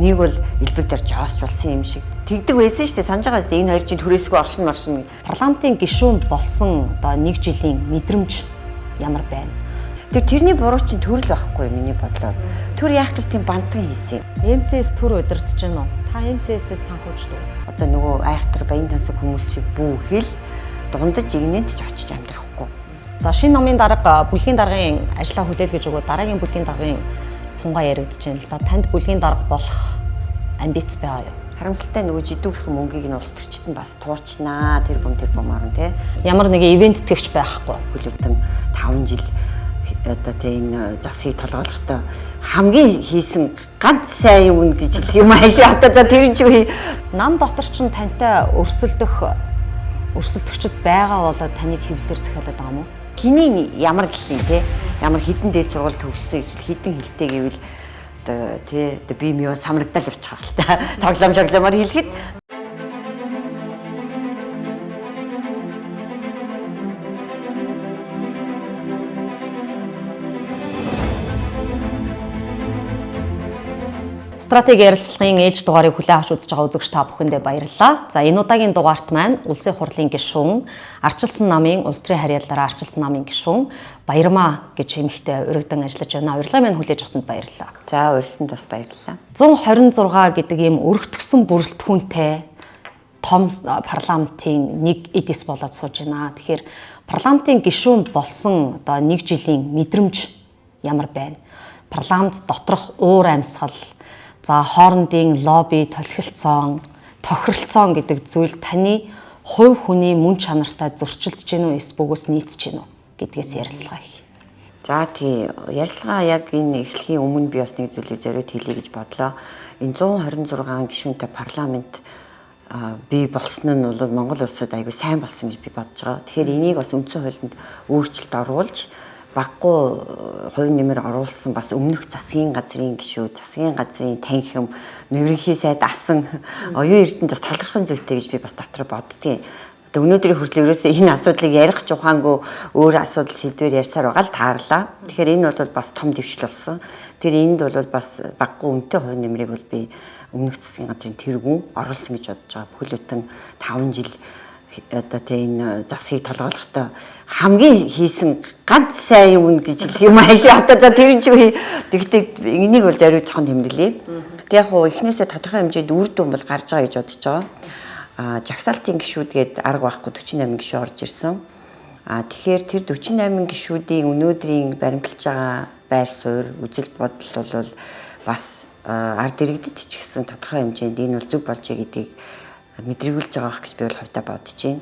Нэг бол элбэг дээр жоосч болсон юм шиг тэгдэг байсан шүү дээ. Санаж байгаа шүү дээ. Энэ хоёр чинь түрээсгүй оршин моршин. Парламентын гишүүн болсон одоо нэг жилийн мэдрэмж ямар байна? Тэр тэрний буруу чинь төрөл байхгүй миний бодлоор. Төр яах гэж тийм бантан хийсэн юм. МСС төр удирдах гин үү? Та МСС-с санхүүждэг үү? Одоо нөгөө айхтар баян тансаг хүмүүс шиг бүү хэл дундаж игнэнд ч очиж амьдрахгүй. За шинэ намын дарга бүлгийн даргын ажлаа хүлээлгэж өгөө дараагийн бүлгийн даргын сунгаа яригдж байна л да. Танд бүлгийн дарга болох амбиц байгаа юу? Харамсалтай нөгөө жидүүгийнхэн мөнгийг нь улс төрчид нь бас туучнаа тэр бум тэр бумаар нь тий. Ямар нэгэн ивент тэгч байхгүй. Бүлэгдэн 5 жил одоо тий энэ засгийг толгойлохдоо хамгийн хийсэн ганц сайн юм гэж хэлэх юм аашаа одоо за тэр нь чи Нам дотор чинь тантай өрсөлдөгчд байгаа болоо таныг хэвлэлээр захиалаад байгаа юм уу? Хэний ямар гэх юм те ямар хідэн дээд сургууль төгссөн эсвэл хідэн хэлтэй гэвэл одоо тий одоо би юм самрагдал явчих л та тоглоом шоглоомоор хэлэхэд. Стратеги ярилцлагын ээлж дугаарыг хүлээн авч үзэж байгаа үзэгч та бүхэндээ баярлалаа. За энэ удаагийн дугаарт маань Улсын хурлын гишүүн, Арчилсан намын улс төрийн харьяалалаар Арчилсан намын гишүүн Баярмаа гэж эмэгтэй урагдан ажиллаж байна. Урилгын маань хүлээж авсанд баярлалаа. За урьсанд бас баярлалаа. 126 гэдэг ийм өргөтгсөн бүрэлдэхүүнтэй том парламентын нэг эдис болоод сууж байна. Тэгэхээр парламентын гишүүн болсон одоо нэг жилийн мэдрэмж ямар байна? Парламент доторх уур амьсгал, за хоорондын лобби, толхилцоон, тохиролцоон гэдэг зүйл таны хувь хүний мөн чанартай зөрчилдөж гин үү, эс бөгөөс нийцэж гин үү гэдгээс ярилцлага хийх. За тий, ярилцлага яг энэ эхлэхийн өмнө би бас нэг зүйлийг зориуд хэлье гэж бодлоо. Энэ 126 гишүүнтэй парламент бий болсон нь бол Монгол улсад айгүй сайн болсон гэж би бодож байгаа. Тэгэхээр энийг бас үндсэн хуулинд өөрчлөлт оруулж баггүй хувь нэмэр оруулсан бас өмнөх засгийн газрын гишүүд, засгийн газрын танхим, ерөнхий сайд асан оюун эрдэнэт бас талархан зүйтэй гэж би бас дотор боддгийн. Одоо өнөөдрийн хүртэл ерөөсөө энэ асуудлыг ярих ч ухаангүй өөр асуудал сэдвээр ярьсаар байгаа л таарлаа. Тэгэхээр энэ бол бас том дэвшил болсон. Тэр энд бол бас баггүй үнэтэй хувь нэмрийг бол би өмнөх засгийн газрын тэргүүн оруулсан гэж бодож байгаа. Бүхэл бүтэн 5 жил одоо тий энэ засгийг толгойлохдоо хамгийн хийсэн ганц сайн юм гэж хэлэх юм аашаа одоо за тэр чи тэгтээ энийг бол зориуд зохон тэмдэглэе. Тэг яг хуу эхнээсээ тодорхой хэмжээнд үр дүн бол гарч байгаа гэж бодож байгаа. А жагсаалтын гишүүд гээд арга байхгүй 48 гишүүн орж ирсэн. А тэгэхээр тэр 48 гишүүдийн өнөөдрийн баримталж байгаа байр суурь, үзэл бодол бол бас ард иргэдэд ч гэсэн тодорхой хэмжээнд энэ бол зөв болжээ гэдгийг мэдрэгүүлж байгаа гэж би бол хувьдаа бодож байна.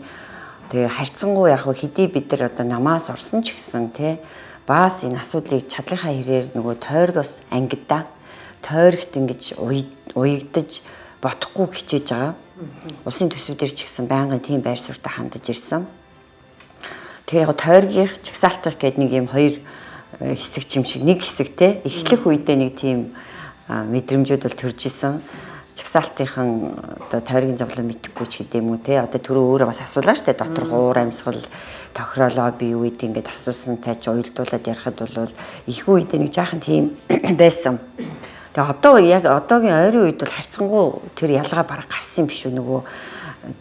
Тэгээ харьцангуй яг хэдий бид нар одоо намаас орсон ч гэсэн тий бас энэ асуудлыг чадлынхаа хэрээр нөгөө тойргоос ангидаа тойрогт ингэж уягдаж бодохгүй хичээж байгаа. Улсын төсвүүдэр ч гэсэн байнгын тийм байр суурьтай хандаж ирсэн. Тэгэхээр яг тойргийнх, чагсаалтынх гэдэг нэг юм хоёр хэсэг юм шиг нэг хэсэг те эхлэх үедээ нэг тийм мэдрэмжүүд бол төрж исэн. Чагсаалтынхан одоо тойргийн зовлон мэдэхгүй ч гэдэм үү те одоо түрүү өөрөө бас асуулаа штэ доторх уур амьсгал тохироолоо би юу гэдэг ингээд асуусан тай ч уялдуулаад ярихад бол их үедээ нэг жаахан тийм байсан. Тэгээ одоо яг одоогийн ойрын үед бол харьцангуй тэр ялгаа бараг гарсан юм биш үү нөгөө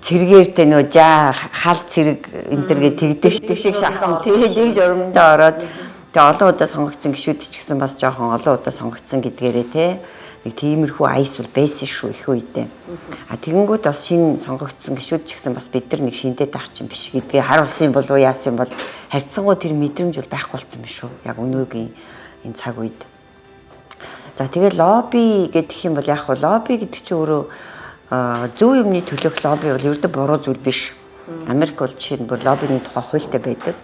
цэргээр тэ нөгөө жаа хал цэрэг энэ төргээ тэгдэг шиг шахам тэгээ тэгж урамдаа ороод тэгээ олон удаа сонгогдсон гişүүд ч гэсэн бас жоохон олон удаа сонгогдсон гэдгээрээ те нэг тиймэрхүү айс бол байсан шүү их үедээ. А тэгэнгүүт бас шинэ сонгогдсон гişүүд ч гэсэн бас бид нар нэг шиндээ даах чинь биш гэдгээ харуулсан юм болов уу яасан бол харьцангуй тэр мэдрэмж бол байхгүй болсон юм шүү. Яг өнөөгийн энэ цаг үед. За тэгээ лобби гэдэг юм бол яг хөө лобби гэдэг чинь өөрөө зөв юмны төлөөх лобби бол ердөө буруу зүйл биш. Америк бол жишээ нь бүр лоббины тухай хуультай байдаг.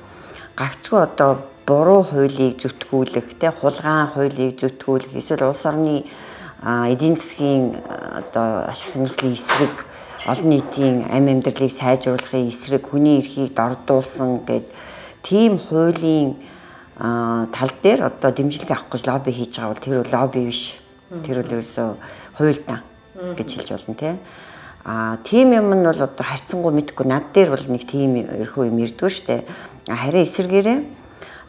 Гагцгүй одоо буруу хуулийг зүтгүүлэх, тэ хулгайн хуулийг зүтгүүлэх эсвэл улс орны эдийн засгийн одоо ашиг сонирхлын эсрэг олон нийтийн амь амьдралыг сайжруулахын эсрэг хүний эрхийг дордуулсан гэд тийм хуулийн тал дээр одоо дэмжлэг авах гэж лобби хийж байгаа бол тэр бол лобби биш. Тэр бол ерөөсөө хууль даа гэж хэлж болно тий. А тийм юм нь бол одоо харьцангуй мэдгүй над дээр бол нэг тийм ерхүү юм ирдгүү штэ. Харин эсэргээрээ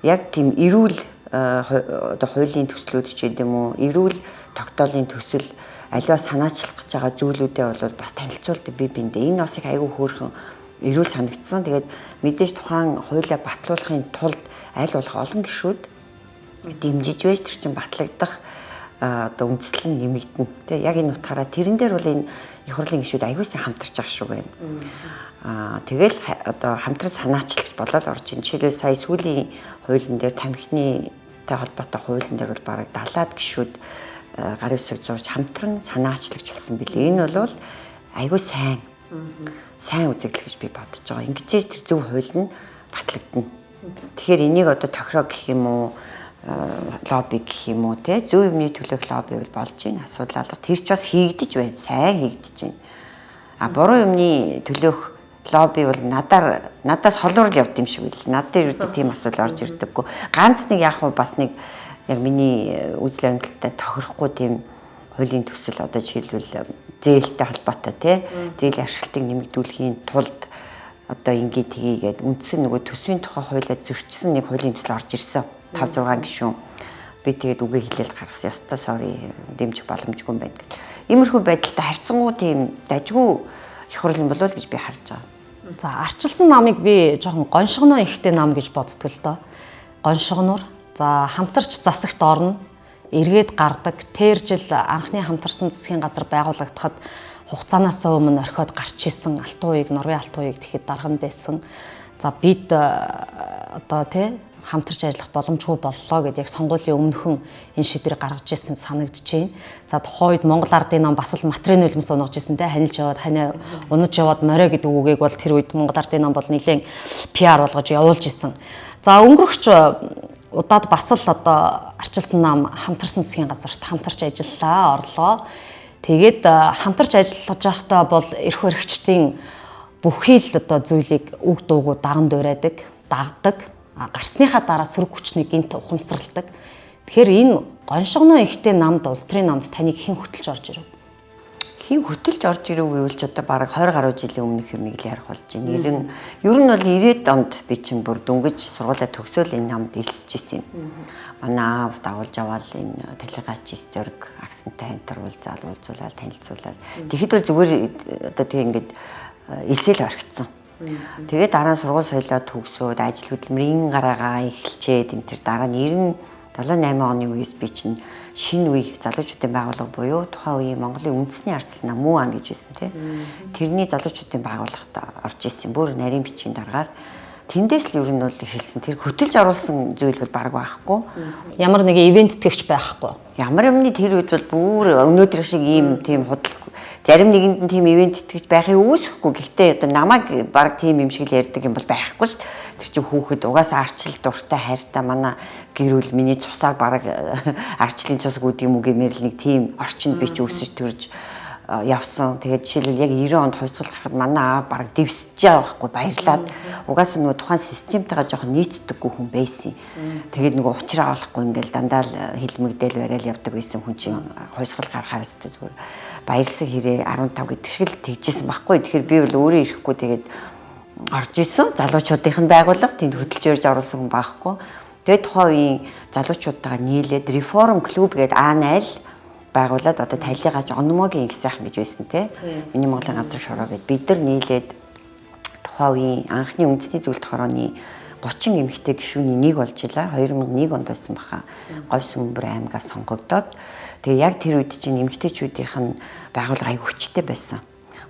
яг тийм эрүүл одоо хуулийн төслүүд ч гэдэм үү эрүүл тогтоолын төсөл аливаа санаачлах гэж байгаа зүйлүүдээ бол бас танилцуулдаг бие биендээ. Энэ бас их айгүй хөөрхөн эрүүл санагдсан. Тэгээд мэдээж тухайн хуулиа батлуулахын тулд аль болох олон гишүүд дэмжиж байж тэр чинь батлагдах одоо үндэслэл нь нэмэгдэнэ. Тэ яг энэ утгаараа тэрэн дээр бол энэ их хурлын гишүүд аягүй сайн хамтарч байгаа шүү байна. Тэгэл одоо хамтран санаачлагч болоод орж ин. Жишээлбэл сая сүүлийн хуулийн дээр тамхины тай холбоотой хуулийн дээр бол бараг 70-аад гишүүд гар үсэг зурж хамтран санаачлагч болсон билээ. Энэ бол аягүй сайн сайн үзэгдэл гэж би бодож байгаа. Ингэж тэр зөв хууль нь батлагдана. Тэгэхээр энийг одоо тохироо гэх юм уу, лобби гэх юм уу, те зөв юмны төлөөх лобби бол болж байна. Асуудал алга. Тэр ч бас хийгдэж байна. Сайн хийгдэж байна. А буруу юмны төлөөх лобби бол надаас холуур л явд юм шиг байл. Над дээр үгүй тийм асуудал орж ирдэггүй. Ганц нэг яг хуу бас нэг яг миний үзэл баримталтай тохирохгүй тийм хуулийн төсөл одоо жишээлбэл зээлтэй холбоотой тий зээлийн ашиглалтыг нэмэгдүүлэхийн тулд одоо ингээ тгийгээд үндсэн нөгөө төсвийн тухай хуулиа зөрчсөн нэг хуулийн төсөл орж ирсэн. 5 6 гишүүн би тэгээд үгээ хэлээл гаргасан. Ёстой sorry дэмжих боломжгүй юм байна гэл. Иймэрхүү байдалтай харьцангуй тийм дажгүй их хурл юм болов уу гэж би харж байгаа. За арчилсан намыг би жоохон гоншгоноо ихтэй нам гэж боддог л доо. Гоншгоноор за хамтарч засагт орно, эргээд гардаг. Тэр жил анхны хамтарсан засгийн газар байгуулагдахад хугацаанаас өмнө орхиод гарч исэн алтан уяг, Норвегийн алтан уяг тэгэхэд дарга нь байсан. За бид одоо тий хамтарч ажиллах боломжгүй боллоо гэдээ яг сонгуулийн өмнөхөн энэ шийдвэрийг гаргаж ирсэн санагдаж байна. За тухайн үед Монгол ардын нам бас л матрын нулимс унгаж ирсэн те ханилж яваад ханиа унаж яваад морио гэдэг үгийг бол тэр үед Монгол ардын нам бол нэлээд PR болгож явуулж исэн. За өнгөрөгч удаад бас л одоо арчилсан нам хамтарсан засгийн газарт хамтарч ажиллалаа, орлоо. Тэгээд хамтарч ажиллаж байхдаа бол эрх баригчдын бүхий л одоо зүйлийг үг дуугүй даган дуурайдаг, дагдаг. Гарсныхаа дараа сөрөг хүчнийг гинт ухамсарладаг. Тэгэхээр энэ гоншгоно ихтэй намд улс төрийн намд таныг хэн хөтөлж орж ирэв? Хэн хөтөлж орж ирэв гэвэл ч одоо бараг 20 гаруй жилийн өмнөх юмыг л ярих болж байна. Ер нь бол 90-ад онд би чинь бүр дөнгөж сургуулаа төгсөөл энэ намд элсэж исэн юм. Манай аав дагуулж аваад энэ талигаач зориг агсантай энэ төр уулзаал уулзуулаад танилцуулаад. Тэгэхэд бол зүгээр одоо тэг ингээд элсэл орхицсан. Тэгээд дараа нь сургууль соёлоо төгсөөд ажил хөдөлмөрийн гараагаа эхэлчээд энэ төр дараа нь 97 8 оны үеэс би чинь шинэ үе залуучуудын байгууллага буюу тухайн үеийн Монголын үндэсний ардсан нам МҮАН гэж байсан тий. Тэрний залуучуудын байгууллагт орж исэн. Бүр нарийн бичгийн дараагаар тэндээс л ер нь бол эхэлсэн. Тэр хөтөлж оруулсан зүйл бол баг байхгүй. Ямар нэгэн ивент тэгч байхгүй. Ямар юмны тэр үед бол бүр өнөөдөр шиг ийм тийм худал зарим нэгэнд нь тийм ивент итгэж байхыг үүсэхгүй. Гэхдээ одоо намайг баг тийм юм шиг л ярьдаг юм бол байхгүй шүү дээ. Тэр чинь хүүхэд угаасаа арчлал дуртай хайртай манай гэр бүл миний цусаар баг арчлалын цус гүдэг юм уу гэмээр л нэг тийм орчинд би ч өсөж төрж явсан. Тэгээд жишээлбэл яг 90 онд хувьсгал гарахад манай аав баг дэвсэж байгаа байхгүй баярлаад угаасаа нөгөө тухайн системтэйгээ жоохон нийцдэггүй хүн байсан. Тэгээд нөгөө учраа олохгүй ингээл дандаа л хилмигдэл барайл явдаг байсан хүн чинь хувьсгал гарахаар өстө зүгээр баярлсан хэрэг 15 гэдэг шиг л тэгжсэн байхгүй. Тэгэхээр би бол өөрөө ирэхгүй тэгээд орж исэн. Залуучуудынх нь байгууллага тэнд хөдөлж өрж оруулсан хүн байхгүй. Тэгээд тухайн үеийн залуучуудтайгаа нийлээд реформ клуб гэдэг А0 байгуулад одоо талигаач Ономогийн их сайхан гэж байсан те. Миний Монголын газар шороо гэд бид нар нийлээд тухайн үеийн анхны үндэсний зөвлөлт хорооны 30 эмэгтэй гишүүний нэг болж илаа. 2001 онд байсан баха. Говь Сүмбэр аймгаас сонгогдоод тэгээ яг тэр үед чинь эмэгтэйчүүдийнх нь байгууллага аяг хүчтэй байсан.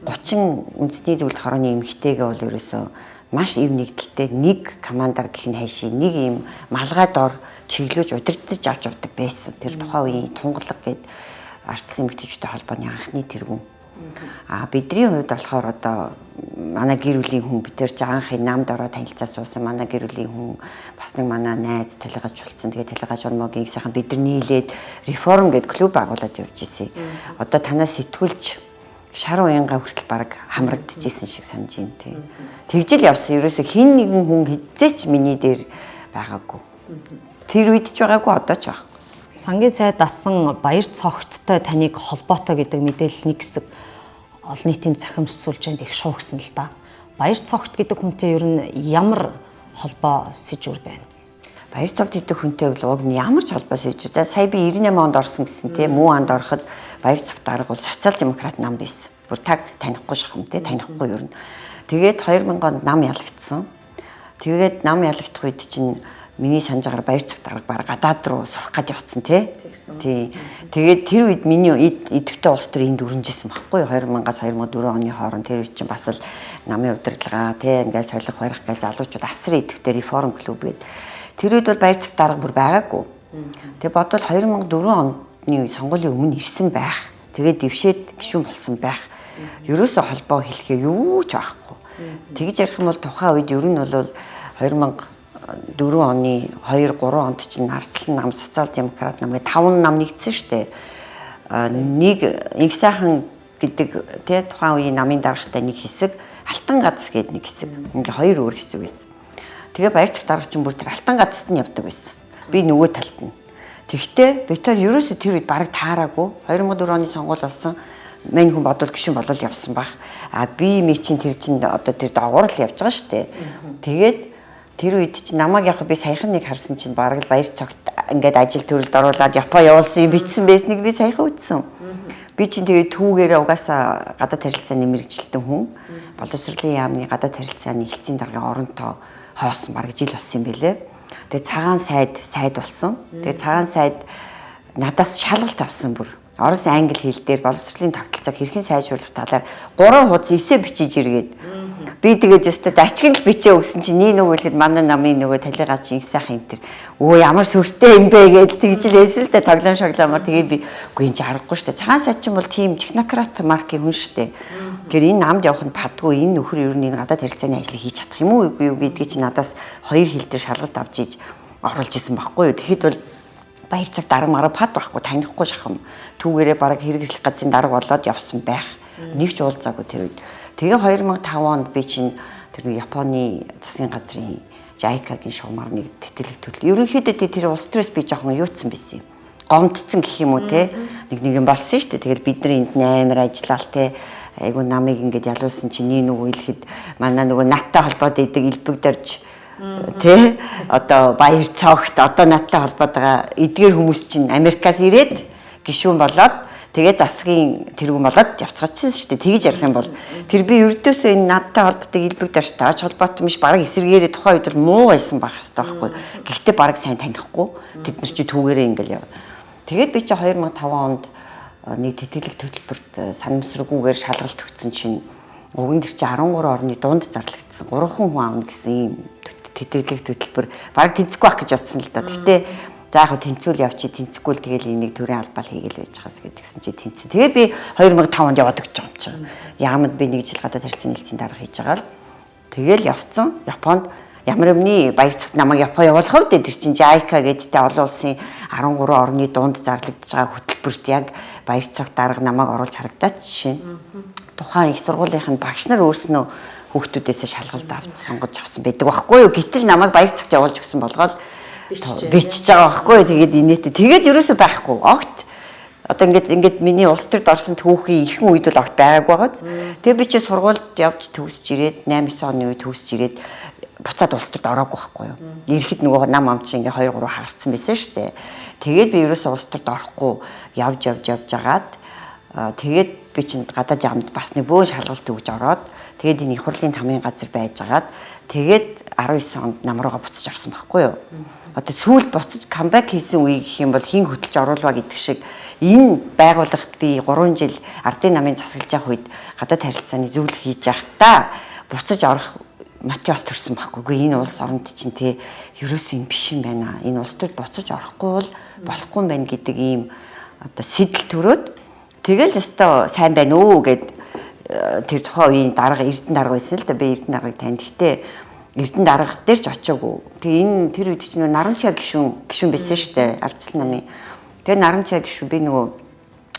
30 үндэсний зөвлөлт хорооны эмэгтэйгээ бол ерөөсөө маш ив нэгдэлтэй нэг командаар гэх нь хайши нэг юм малгай дор чиглүүлж удирдах авч явдаг байсан. Тэр тухайн үеийн тунгалаг гээд арчсан эмэгтэйчүүдтэй холбооны анхны тэргүүн. А бидний хувьд болохоор одоо манай гэр бүлийн хүн бид тэр анх энэ намд ороо танилцаа суусан манай гэр бүлийн хүн бас нэг манай найз талигаач болсон. Тэгээд талигаач Ономогийн сайхан бид нар нийлээд реформ гээд клуб байгуулад явж исэн. Одоо танаас сэтгүүлч шар уянга хүртэл баг хамрагдчихсэн шиг санаж байна тий. Тэгжил явсан. Ерөөсө хин нэгэн хүн хизээч миний дээр байгаагүй. Тэр үед ч байгаагүй одоо ч байхгүй. Сангийн сайд дасан баяр цогттой таныг холбоотой гэдэг мэдээлэл нэг хэсэг олон нийтийн цахим сүлжээнд их шуугсан л да. Баяр цогт гэдэг хүнтэй ер нь ямар холбоо сэжүүр байна? Баяр цогт идэх хүнтэй бол уг нь ямар ч холбоос үйж. За сая би 98 онд орсон гэсэн тийм муу анд ороход баяр цогт дарга бол социал демократ нам байсан. Бүр таг танихгүй шахам тийм танихгүй ер нь. Тэгээд 2000 онд нам ялагдсан. Тэгээд нам ялагдах үед чинь миний санаж байгаагаар баяр цогт дарга баг гадаад руу сурах гад явцсан тий. Тий. Тэгээд тэр үед миний идэвхтэй улс төр энд өрнөжсэн байхгүй 2000-аас 2004 оны хооронд тэр үед чинь бас л намын удирдлага тий ингээд солих барих гэж залуучууд асар идэвхтэй реформ клуб гээд тэр үед бол баяр цогт дарга бүр байгаагүй. Тэгээ бодвол 2004 оны сонгуулийн өмнө ирсэн байх. Тэгээд дэвшээд гишүүн болсон байх. Ерөөсөө холбоо хэлэхээ юу ч байхгүй. Тэгж ярих юм бол тухайн үед ер нь бол 2004 оны 2 3 онд чинь Арслан нам, социал демократ нам гэдэг 5 нам нэгдсэн шүү дээ. Нэг их сайхан гэдэг тий тухайн үеийн намын даргатай нэг хэсэг, Алтан гац гэдэг нэг хэсэг. Ингээ хоёр өөр хэсэг байсан. Тэгээ баяр цог дарга чинь бүр тэр Алтан гацт нь явдаг байсан. Би нөгөө талд нь. Тэгтээ бид нар ерөөсө тэр үед бараг таараагүй. 2004 оны сонгуул болсон. Мань хүн бодвол гişүн болол явсан баг. А би ми чинь тэр чинь одоо тэр доогуур л явж байгаа шүү дээ. Тэгээд тэр үед чинь намайг яг би саяхан нэг харсан чинь бараг л баяр цогт ингээд ажил төрөлд оруулаад Япон явуулсан юм бичсэн байсныг би саяхан үтсэн. Би чинь тэгээд түүгээрээ угаасаа гадаад харилцааны мэрэгчлэлтэн хүн. Боловсролын яамны гадаад харилцааны хэлтсийн даргын оронтоо хоосон бараг жил болсон юм бэлээ. Тэгээд цагаан сайд болсон. Тэгээд цагаан сайд надаас шалгалт авсан бүр. Орос англи хэл дээр боловсролын тогтолцоог хэрхэн сайжруулах талаар 3 хуудас эсээ бичиж иргээд би тэгээд өстө дачган л бичээ өгсөн чинь нэг нөгөө хэлэхэд манай намын нөгөө талигаа чинь их сайхан энэ төр өө ямар сүртэй юм бэ гэж тэгж л байсан л да тоглоом шоглоомор тэгээд би үгүй энэ чи аргагүй штэ цагаан сайд чинь бол тийм технократ маркийн хүн штэ. Тэгэхээр энэ намд явах нь падгүй энэ нөхөр ер нь энэ гадаад харилцааны ажлыг хийж чадах юм уу үгүй юу гэдгийг чинь надаас хоёр хэл дээр шалгалт авч иж оруулж исэн байхгүй юу. Тэгэхэд бол баяр цаг дарга марга пад байхгүй танихгүй шахам түүгээрээ бараг хэрэгжлэх газрын дарга болоод явсан байх. Нэг ч уулзаагүй тэр үед. Тэгээ 2005 онд би чинь тэр нэг Японы засгийн газрын JICA-гийн шугамар нэг тэтгэлэг төлөв. Ерөнхийдөө тэр улс төрөөс би жоохон юутсан байсан юм. Гомдсон гэх юм уу те. Нэг нэг юм болсон шүү дээ. Тэгэл бид нар энд амар ажиллаал те. Айгу намыг ингээд ялуулсан чинь нэг нөгөө хэлэхэд манай нөгөө надтай холбоод идэг элбэг дорж тэ одоо баяр цогт одоо надтай холбоод байгаа эдгээр хүмүүс чинь Америкаас ирээд гишүүн болоод тэгээ засгийн тэргүүн болоод явцгачихсан шүү дээ. Тэгж ярих юм бол тэр би ердөөсөө энэ надтай холбоотой элбэг доржтой холбоотой биш бараг эсэргээрээ тухайн үед бол муу байсан байх хэрэгтэй байхгүй. Гэхдээ бараг сайн танихгүй. Тэд нар чи түүгээрээ ингээл яв. Тэгээд би чи 2005 онд нэг тэтгэлэг төлбөрт санамсаргүйгээр шалгалт өгсөн чинь уг нь тэр чи 13 орны дунд зарлагдсан. 3 хүн аавна гэсэн ийм тэтгэлэг төлбөр бараг тэнцэхгүй байх гэж бодсон л да. Гэхдээ за яг тэнцүүл явчих тэнцэхгүй л тэгэл энийг төрийн албал хийгээл байж байгаас гэдгсэн чи тэнцсэн. Тэгээ би 2005 онд яваад өгч байгаа юм чинь. Яамд би нэг жил гадаад харилцааны хэлтсийн дарга хийж байгаа л. Тэгэл явцсан. Японд ямар юмны баяр цогт намайг Япон явуулах вэ? Тэр чинь JICA гэдэгтэй олон улсын 13 орны дунд зарлагдж байгаа хөтөлбөрт яг баяр цогт дарга намайг оруулж харагдаач жишээ. Тухайн их сургуулийнх нь багш нар өөрснөө хүүхдүүдээсээ шалгалт авч сонгож авсан байдаг байхгүй юу? Гэтэл намайг баяр цогт явуулж өгсөн болгоол бичиж байгаа байхгүй юу? Тэгээд инээтэй. Тэгээд ерөөсөө байхгүй. Огт одоо ингээд миний улс төрд орсон түүхийн ихэнх үед бол огт байгаагүй байгааз. Тэгээ би чи сургуульд явж төгсөж ирээд 8 9 оны үед төгсөж ирээд буцаад улс төрд ороогүй байхгүй юу? Ирэхэд нөгөө нам ам чи ингээ 2 3 хагарцсан байсан шүү дээ. Тэгээд би ерөөсөө улс төрд орохгүй явж жагаад тэгээд би чинь гадаад яамд бас нэг бөөн шалгалт өгж ороод тэгээд энэ их хурлын тамийн газар байжгаад тэгээд 19 онд нам руугаа буцаж орсон байхгүй юу? Одоо сүүлд буцаж камбэк хийсэн үе гэх юм бол хин хөтөлж оруулва гэдэг шиг энэ байгууллагт би 3 жил ардын намын засаглаж явах үед гадаад харилцааны зөвлөх хийж байхдаа буцаж орох мотивац төрсөн байхгүй. Үгүй энэ улс оронд чинь те ерөөсөө юм биш юм байна. Энэ улс төрд буцаж орохгүй бол болохгүй юм байна гэдэг ийм одоо сэтэл төрөөд тэгэл өстой сайн байна уу гэд тэр тухайн үеийн дарга Эрдэнэ дарга байсан л да би Эрдэнэ даргыг тань. Гэхдээ Эрдэнэ дарга дээр ч очиагүй. Тэгээ энэ тэр үед чинь Нарамчаа гишүүн байсан шүү дээ. Ардчлан намын. Тэгээ Нарамчаа гишүүн би нөгөө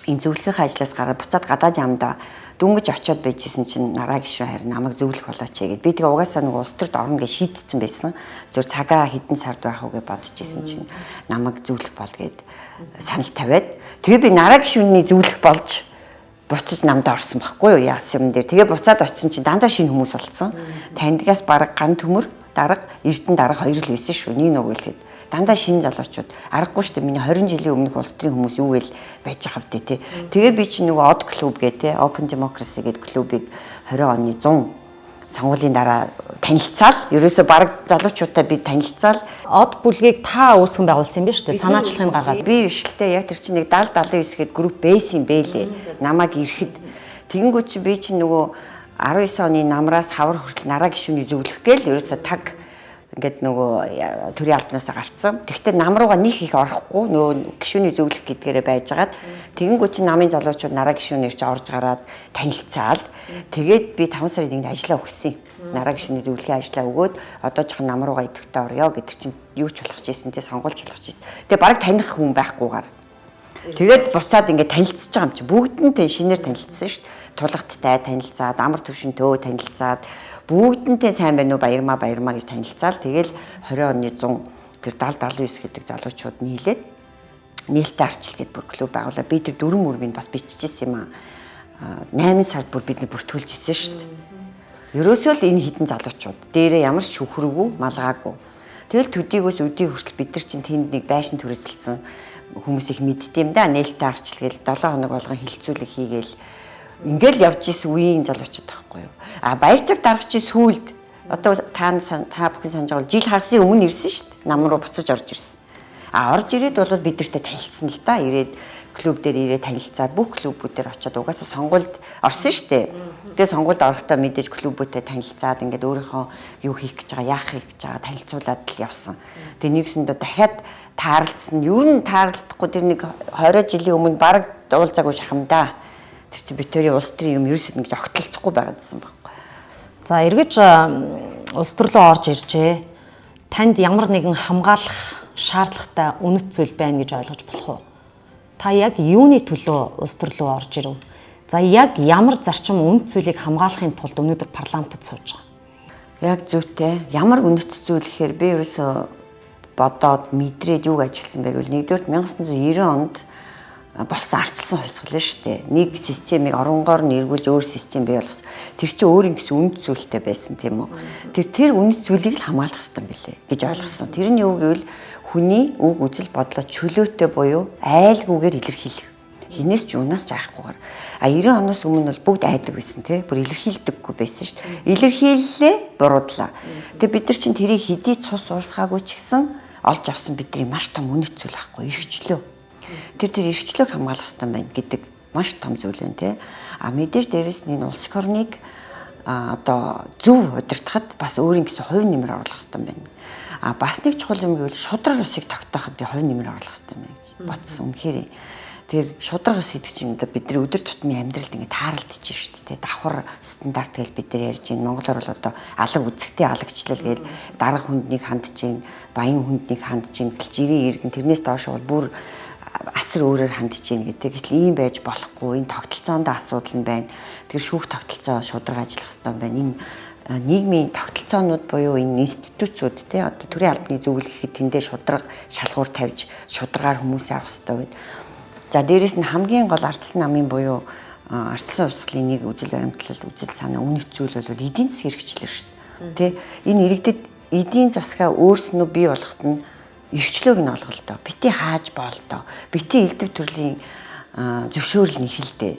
энэ зөвлөхийнхээ ажлаас гараад буцаад гадаад яамдаа дөнгөж очиод байжсэн чинь нараа гишүүн харин намайг зөвлөх болооч гэгээд би тэгээ угаасаа нөгөө улс төрд орно гэж шийдсэн байсан. Зөв цагаа хэдэн сард байх уу гэж бодож исэн чинь намайг зөвлөх бол гэд санал тавиад тэгээ би нараа гишүүний зөвлөх болж буцаж намд орсон байхгүй юу яасан юм дээр. Тэгээ буцаад очисон чинь дандаа шинэ хүмүүс болцсон. Таньдгаас бараг ган төмөр дарга, Эрдэнэ дарга хоёр л байсан шүү. Нэг нөгөө хэлэхэд Дандаа шинэ залуучууд аргагүй шүү дээ. Миний 20 жилийн өмнөх улс төрийн хүмүүс юу гээл байж байгаа вэ те. Тэгээ би чинь нөгөө OD клуб гэ те, Open Democracy гэдэг клубыг 20 оны 100 сонгуулийн дараа танилцаал ерөөсө баг залуучуудаа би танилцаал Од бүлгийг та үүсгэн байгуулсан юм биш үү? Санаачлагыг гаргаад. Би биш л те, яг тэр чинь нэг 70 79 гээд групп байсан юм бэлээ. Намайг ирэхэд тэгэнгүүт чи би чинь нөгөө 19 оны намраас хавар хүртэл нараа гишүүний зөвлөх гээл ерөөсө таг ингээд нөгөө төрийн албанаасаа гарцсан. Тэгвэл нам руугаа них их орохгүй нөгөө гишүүний зөвлөх гэдгээрээ байжгаад тэгэнгүүт чинь намын залуучууд нараа гишүүнээр чи орж гараад танилцаал. Тэгээд би 5 сарын 1-нд ажиллаа өгсөн. Нараа гишүүний зөвлөхийн ажиллаа өгөөд одоо жоохон нам руугаа идэвхтэй орё гэдэг чинь юу ч болох чийсэн те, сонгуульч болох чийсэн. Тэгээ бараг таних хүн байхгүйгээр. Тэгээд буцаад ингээд танилцж байгаа юм чи бүгд нь тэ шинээр танилцсан шүү дээ. Тулгаттай танилцаад, амар төвшөнтөө танилцаад, бүгдэнтэй сайн байна уу, баярмаа баярмаа гэж танилцаал. Тэгэл 20 оны 100 тэр 70 79 гэдэг залуучууд нийлээд нээлттэй арчил гэдэг бүр клуб байгуулаа. Би тэр дөрвөн мөрмийг бас биччихсэн юм аа. 8 сард бүр бид нар бүртгүүлж ирсэн шүү дээ. Ерөөсөө л энэ хідэн залуучууд дээрээ ямар ч шүхрэгүү, малгаагүй. Тэгэл төдийгөөс өдий хүртэл бид нар чинь тэнд нэг байшин түрээсэлсэн хүмүүс их мэддэм да. Нээлттэй арчил гээл 7 хоног болгон хилцүүлэг хийгээл ингээл явж исэн үеийн залуучууд байхгүй юу. А баяр цаг дарагчийн сүүлд одоо та бүхэн санаж байгаа жил хагасын өмнө ирсэн шүү дээ. Нам руу буцаж орж ирсэн. А орж ирээд бол бид нартай танилцсан л да. Ирээд клуб дээр ирээд танилцаад бүх клубүүдээр очиод угаасаа сонгуульд орсон шүү дээ. Тэгээ сонгуульд орохдоо мэдээж клубүүдтэй танилцаад ингээд өөрийнхөө юу хийх гэж байгаа, яах хийх гэж байгаа танилцуулаад л явсан. Тэгээ нэгсэндээ дахиад таарлцсан. Ер нь таарлахгүй тэр нэг 20 жилийн өмнө бараг уулзаагүй шахамдаа. Тэр чинь бид хоёрын улс төрийн юм ерөөсөө ингэж огтлцохгүй байгаадсан байхгүй. За эргэж улс төр рүү орж иржээ. Танд ямар нэгэн хамгаалах шаардлагатай үнэт зүйл байна гэж ойлгож болох уу? Та яг юуны төлөө улс төр рүү орж ирэв? За яг ямар зарчим үнэт зүйлийг хамгаалахын тулд өнөөдөр парламентод сууж байгаа? Яг зүйтэй. Ямар үнэт зүйл гэхээр би ерөөсөө бодоод мэдрээд юуг ажилласан бэ гэвэл нэгдүгээр 1990 онд болсон арчилсан хувьсгал шүү дээ. Нэг системийг оронгоор нь эргүүлж өөр систем бий болгосон. Тэр чинь өөр ингэсэн үнэт зүйлтэй байсан тийм үү? Тэр үнэт зүйлийг л хамгаалах хэрэгтэй юм билээ гэж ойлгосон. Тэр нь юу гэвэл хүний үг үзэл бодлоо чөлөөтэй буюу айлгүйгээр илэрхийлэх. Хинээс ч юунаас ч айхгүйгээр. А 90 оноос өмнө бол бүгд айдаг байсан тий. Бүр илэрхийлдэггүй байсан шүү дээ. Илэрхийллээ, буруудлаа. Тэгээ бид нар чинь тэрийг хэдий цус уурсгаагүй ч гэсэн олж авсан бидний маш том үнэт зүйл ахгүй эрхчлөө. Тэр эрхчлөөг хамгаалах хэрэгтэй байна гэдэг маш том зүйл байна тий. А мэдээж дээрэс нь энэ улс орныг одоо зөв удирдахад бас өөрийн гэсэн хувь нэмэр оруулах хэрэгтэй байна. А бас нэг чухал юм гэвэл шударга ёсыг тогтооход би хувь нэмэр оруулах хэрэгтэй байна гэж бодсон. Үнэхээр тэр шударга ёс гэдэг чинь бидний өдөр тутмын амьдралд ингээд тааралдаж шүү дээ. Давхар стандарт гэж бид нар ярьж байна. Монголоор бол одоо алаг үзэгтэй алагчлал гэж дарга хүнднийг хандж байна, баян хүнднийг хандж байна. Гэтэл жирийн иргэн тэрнээс доош бол бүр асар өөрөөр хандж байна гэдэг. Гэтэл ийм байж болохгүй. Энэ тогтолцоонд асуудал нь байна. Тэр шүүх тогтолцоо шударга ажиллах хэрэгтэй байна. Энэ нийгмийн тогтолцоонууд буюу энэ институцүүд те одоо төрийн албаны зөвлөл гэхэд тэндээ шударга шалгуур тавьж шударгаар хүмүүсээ авах хэрэгтэй гэдэг. За дээрэс нь хамгийн гол ардсан намын буюу ардсан хувьсгалын нэг үзэл баримтлал, үзэл санаа, үнэт зүйл бол эдийн засгийн хэрэгчлэр шүү дээ. Тэ энэ иргэдэд эдийн засгаа өөрснөө бий болгоход нь эрхчлөөг нь олголдоо. Бити хааж боолдоо. Бити элдв төрлийн зөвшөөрөл нь эхэлдэ.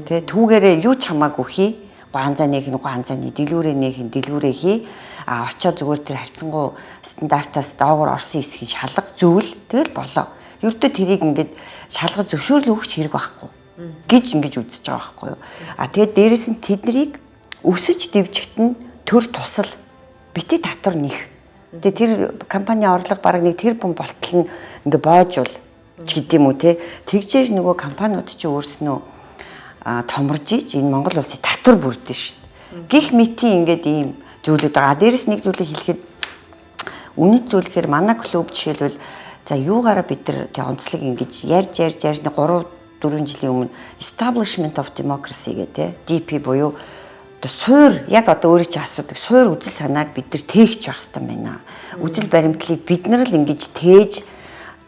Тэ түүгээрээ юу ч хамаагүй хий. Гуанзаа нээх нь гуанзааны дэлгүүрээ нээх нь дэлгүүрээ хий. А очоо зүгээр тэр харьцангуй стандартаас доогуур орсон хэсгийг шалга зөвл тэгэл болоо. Ердөө тэрийг ингээд шалгаж зөвшөөрөл өгч хэрэг байхгүй гэж ингэж үзэж байгаа байхгүй юу. А тэгээд дээрэс нь тэднийг өсөж дэвжихт нь төр тусал бити татвар нэх. Тэгээ тэр компани орлого бараг нэг тэр бум болтол нь ингээ боожвол ч гэдэм үү те. Тэгжээж нөгөө компаниуд чи өөрснөө томорж иж энэ Монгол улсын татвар бүрдэн шүү дээ. Гэх мэтийн ингээд ийм зүйлүүд байгаа. Дээрэс нэг зүйлийг хэлэхэд үнэт зүйл гэхээр манай клуб жишээлбэл за юугаараа бид нар тэг онцлог ингэж ярьж ярьж ярьж 3 4 жилийн өмнө Establishment of Democracy гэдэг те DP буюу одоо суур яг одоо өөрөө чи асуудаг суур үзэл санааг бид нар тээгч байх хэрэгтэй байна. Үзэл баримтлалыг бид нар л ингэж тээж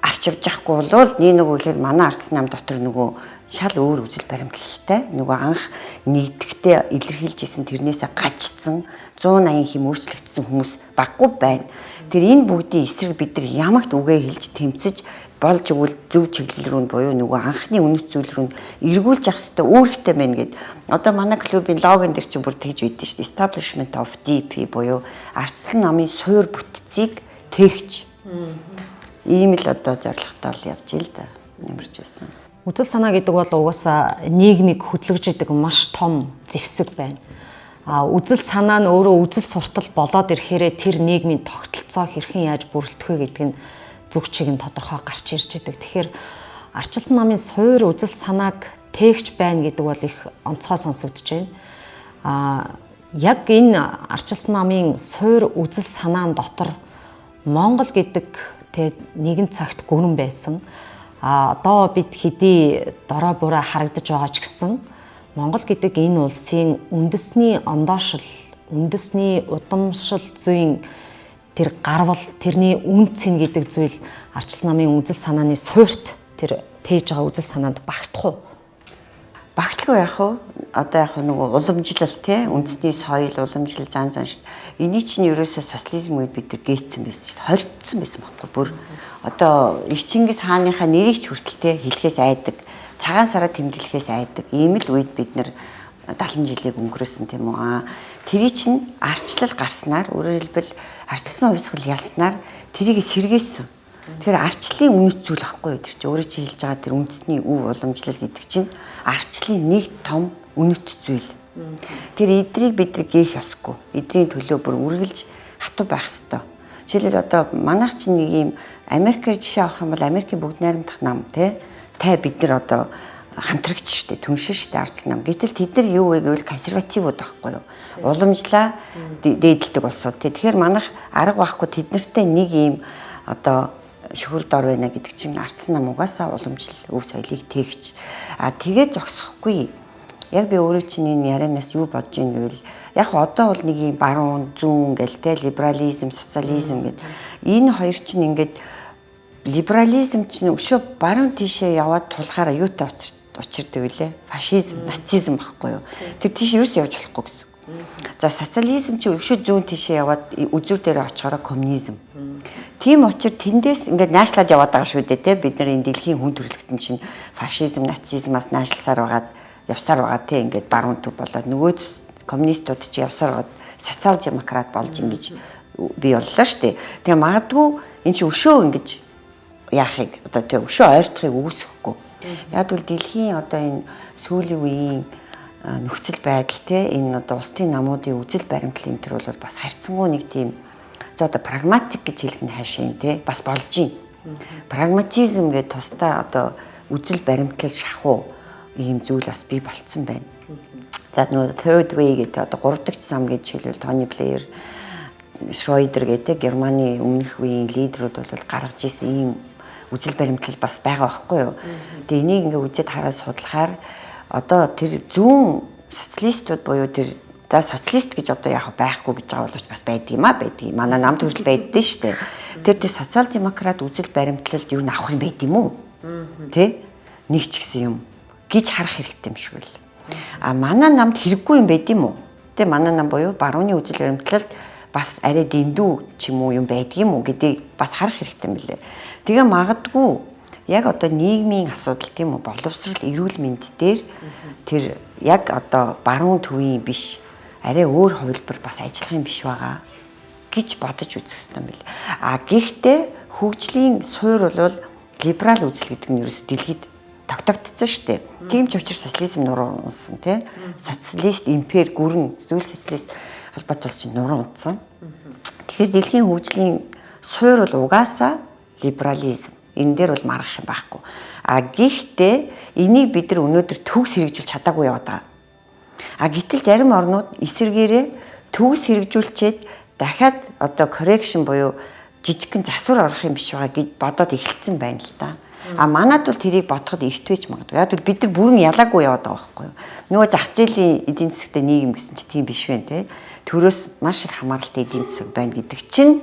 авч явж явахгүй бол нэг нөгөө хэлэхээр манай ардсан нам дотор нөгөө шал өөр үзэл баримтлалтай нөгөө анх нэгдэхдээ эрхтэй илэрхийлж исэн тэрнээсээ гажцсан 180 хэм өөрчлөгдсөн хүмүүс баггүй байна. Тэр энэ бүгдийн эсрэг бид нар ямагт үгээ хэлж тэмцэж болж өгвөл зөв чиглэл рүү буюу нөгөө анхны үнэт зүйл рүү эргүүлж явах хэрэгтэй үүрэгтэй байна гэд. Одоо манай клубын логон дээр чинь бүр тэгж байдсан шүү дээ. Establishment of DP буюу ардсан намын суур бүтцийг тээгч. Ийм л одоо зорилготой л явж ил да. Нэмэрч байсан. Үзэл санаа гэдэг бол угаасаа нийгмийг хөдөлгөж идэг маш том зэвсэг байна. А үзэл санаа нь өөрөө үзэл суртал болоод ирэхээрээ тэр нийгмийн тогтолцоо хэрхэн яаж бүрэлдэх вэ гэдэг нь зүг чиг нь тодорхой гарч ирж идэг. Тэгэхээр ардчилсан намын суур үзэл санааг тээгч байна гэдэг бол их онцгой сонсогдож байна. А яг энэ ардчилсан намын суур үзэл санаан дотор Монгол гэдэг тэ нэгэн цагт гүрэн байсан. А одоо бид хэдий дорой бураа харагдаж байгаа ч гэсэн Монгол гэдэг энэ улсын үндэсний ондоошил, үндэсний удамшил зүйн тэр гарвал, тэрний үн цэн гэдэг зүйл ардчилсан намын үзэл санааны суурьт тэр тээж байгаа үзэл санаанд багтах уу? Багтлгүй яах вэ? Одоо яг нөгөө уламжлал те үндэсний соёл, уламжлал зан зан шүү дээ. Эний чинь ерөөсөө социализм үед бид нар гээцсэн байсан шүү дээ. Хоригдсон байсан байхгүй бүр. Одоо их Чингис хааныхаа нэрийг ч хүртэл те хэлэхээс айдаг. Цагаан сараа тэмдэглэхээс айдаг. Ийм л үед бид нар 70 жилийг өнгөрөөсөн тийм үү? Аа тэрий чинь арчлал гарснаар өөрөөр хэлбэл арчилсан хувьсгал ялснаар тэрийг сэргээсэн. Тэгэхээр арчлалын үнэт зүйл ахгүй юу тэр чинь өөрөө чи хэлж байгаа тэр үндэсний өв уламжлал гэдэг чинь арчлалын нэг том үнэт зүйл. Тэр эдрийг бид нар гээх ёсгүй. Эдрийн төлөө бүр үргэлж хатуу байх ёстой. Жишээлбэл одоо манайх чинь нэг юм Америкээр жишээ авах юм бол Америкийн бүгд найрамдах нам тий тай бид нар одоо хамтрагч штэ түншин штэ ардсан нам. Гэтэл тэд нар юу вэ гэвэл консервативууд байхгүй юу? Уламжлаа дээдэлдэг улсууд тий. Тэгэхээр манайх арга байхгүй тэд нартай нэг юм одоо шөхөр дор байна гэдэг чинь ардсан нам угаасаа уламжлал өв соёлыг тээгч. А тэгээ зогсохгүй. Яг би өөрөө чинь энэ ярианаас юу бодож ийн гэвэл яг одоо бол нэг юм баруун зүүн гэл те либерализм, социализм гэд энэ хоёр чинь ингээд либерализм чинь өшөө баруун тийшээ яваад тулахаараа юутай учирдаг вүлээ? Фашизм, нацизм багхгүй юу? Тэр тийш ерөөс явж болохгүй гэсэн. За социализм чи өшөө зүүн тийшээ яваад үзүүр дээр очихороо коммунизм. Тийм учраас тэндээс ингээд наашлаад яваад байгаа шүү дээ те бид нар энэ дэлхийн хүн төрөлхтөн чинь фашизм, нацизмаас наашлсаар байгаад явсаар байгаа те ингээд баруун төв болоод нөгөө коммунистууд чи явсаар байгаад социал демократ болж ингэж бий боллоо шүү дээ. Тэгээ магадгүй эн чи өшөө ингэж яахыг одоо те өшөө ойртохыг үүсгэхгүй. Яг бол дэлхийн одоо энэ сүүлийн үеийн нөхцөл байдал те энэ одоо улсын намуудын үзэл баримтлал энэ төр бол бас харьцангуй нэг тийм за одоо прагматик гэж хэлэх нь хаашаа те бас болж байна. Прагматизм гэдэг тусдаа одоо үзэл баримтлал шахуу ийм зүйл бас бий болцсон байна. За нөгөө third way гэдэг одоо гурав дахь зам гэж хэлбэл Тони Блэйр, Шройдер гэдэг Германы өмнөх үеийн лидерүүд бол гаргаж ирсэн ийм үзэл баримтлал бас байгаа байхгүй юу. Тэгээ энийг ингээ үзээд хараад судлахаар одоо тэр зүүн социалистууд буюу тэр за социалист гэж одоо яг байхгүй гэж байгаа боловч бас байдаг юм а байдаг. Манай нам төрөл байддээ шүү дээ. Тэр тэр социал демократ үзэл баримтлалд юу авах юм байд юм уу? Тэ? Нэг ч гэсэн юм гэж харах хэрэгтэй юм шиг л. А манай намд хэрэггүй юм байд юм уу? Тэ манай нам буюу барууны үзэл баримтлалд бас арай дэндүү ч юм уу юм байдаг юм уу гэдгийг бас харах хэрэгтэй юм билээ. Тэгээ магадгүй яг одоо нийгмийн асуудал тийм үү боловсрол эрүүл мэнд дээр тэр яг одоо баруун төвийн биш арай өөр хувилбар бас ажиллах юм биш байгаа гэж бодож үзэх хэрэгтэй юм бил. А гэхдээ хөгжлийн суур бол либерал үзэл гэдэг нь ерөөсө дэлхийд тогтогдсон шүү дээ. Тийм ч учраас социализм нуруу унсан тий. Социалист импери гүрэн зүйл социалист холбоотой улс чинь нуруу унтсан. Тэгэхээр дэлхийн хөгжлийн суур бол угаасаа либерализм. Энэ дээр бол маргах юм байхгүй. А гэхдээ энийг бид нар өнөөдөр төгс хэрэгжүүлж чадаагүй яваад байгаа. А гэтэл зарим орнууд эсэргээрээ төгс хэрэгжүүлчихэд дахиад одоо correction буюу жижигхэн засвар орох юм биш байгаа гэж бодоод эхэлсэн байна л да. А манад бол тэрийг бодоход эрт байж магадгүй. Яг бол бид нар бүрэн ялаагүй яваад байгаа байхгүй юу? Нөгөө зах зээлийн эдийн засгтай нийгэм гэсэн чинь тийм биш вэ те. Төрөөс маш их хамааралтай эдийн засаг байна гэдэг чинь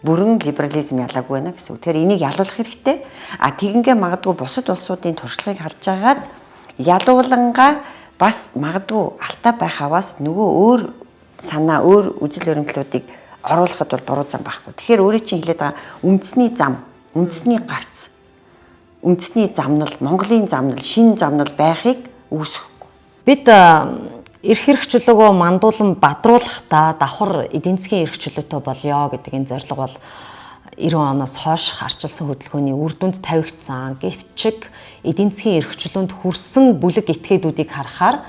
бүрэн либерализм ялаагүй байна гэсэн үг. Тэгэхээр энийг ялуулах хэрэгтэй. А тэгингээ магадгүй бусад улсуудын туршлагыг харж агаад ялуулангаа Бас магадгүй алдаа байх аваас нөгөө өөр санаа, өөр үзэл баримтлалуудыг оруулахад бол буруу зам байхгүй. Тэгэхээр өөрийн чинь хэлээд байгаа үндэсний зам, үндэсний гарц, үндэсний замнал, Монголын замнал, шинэ замнал байхыг үүсгэхгүй. Бид эрх эрх чөлөөгөө мандуулан бадруулахдаа давхар эдийн засгийн эрх чөлөөтэй болёо гэдэг энэ зорилго бол 90 оноос хойш арчилсан хөдөлгөөний үр дүнд тавигдсан. Гэвч эдийн засгийн эрх чөлөөнд хүрсэн бүлэг этгээдүүдийг харахаар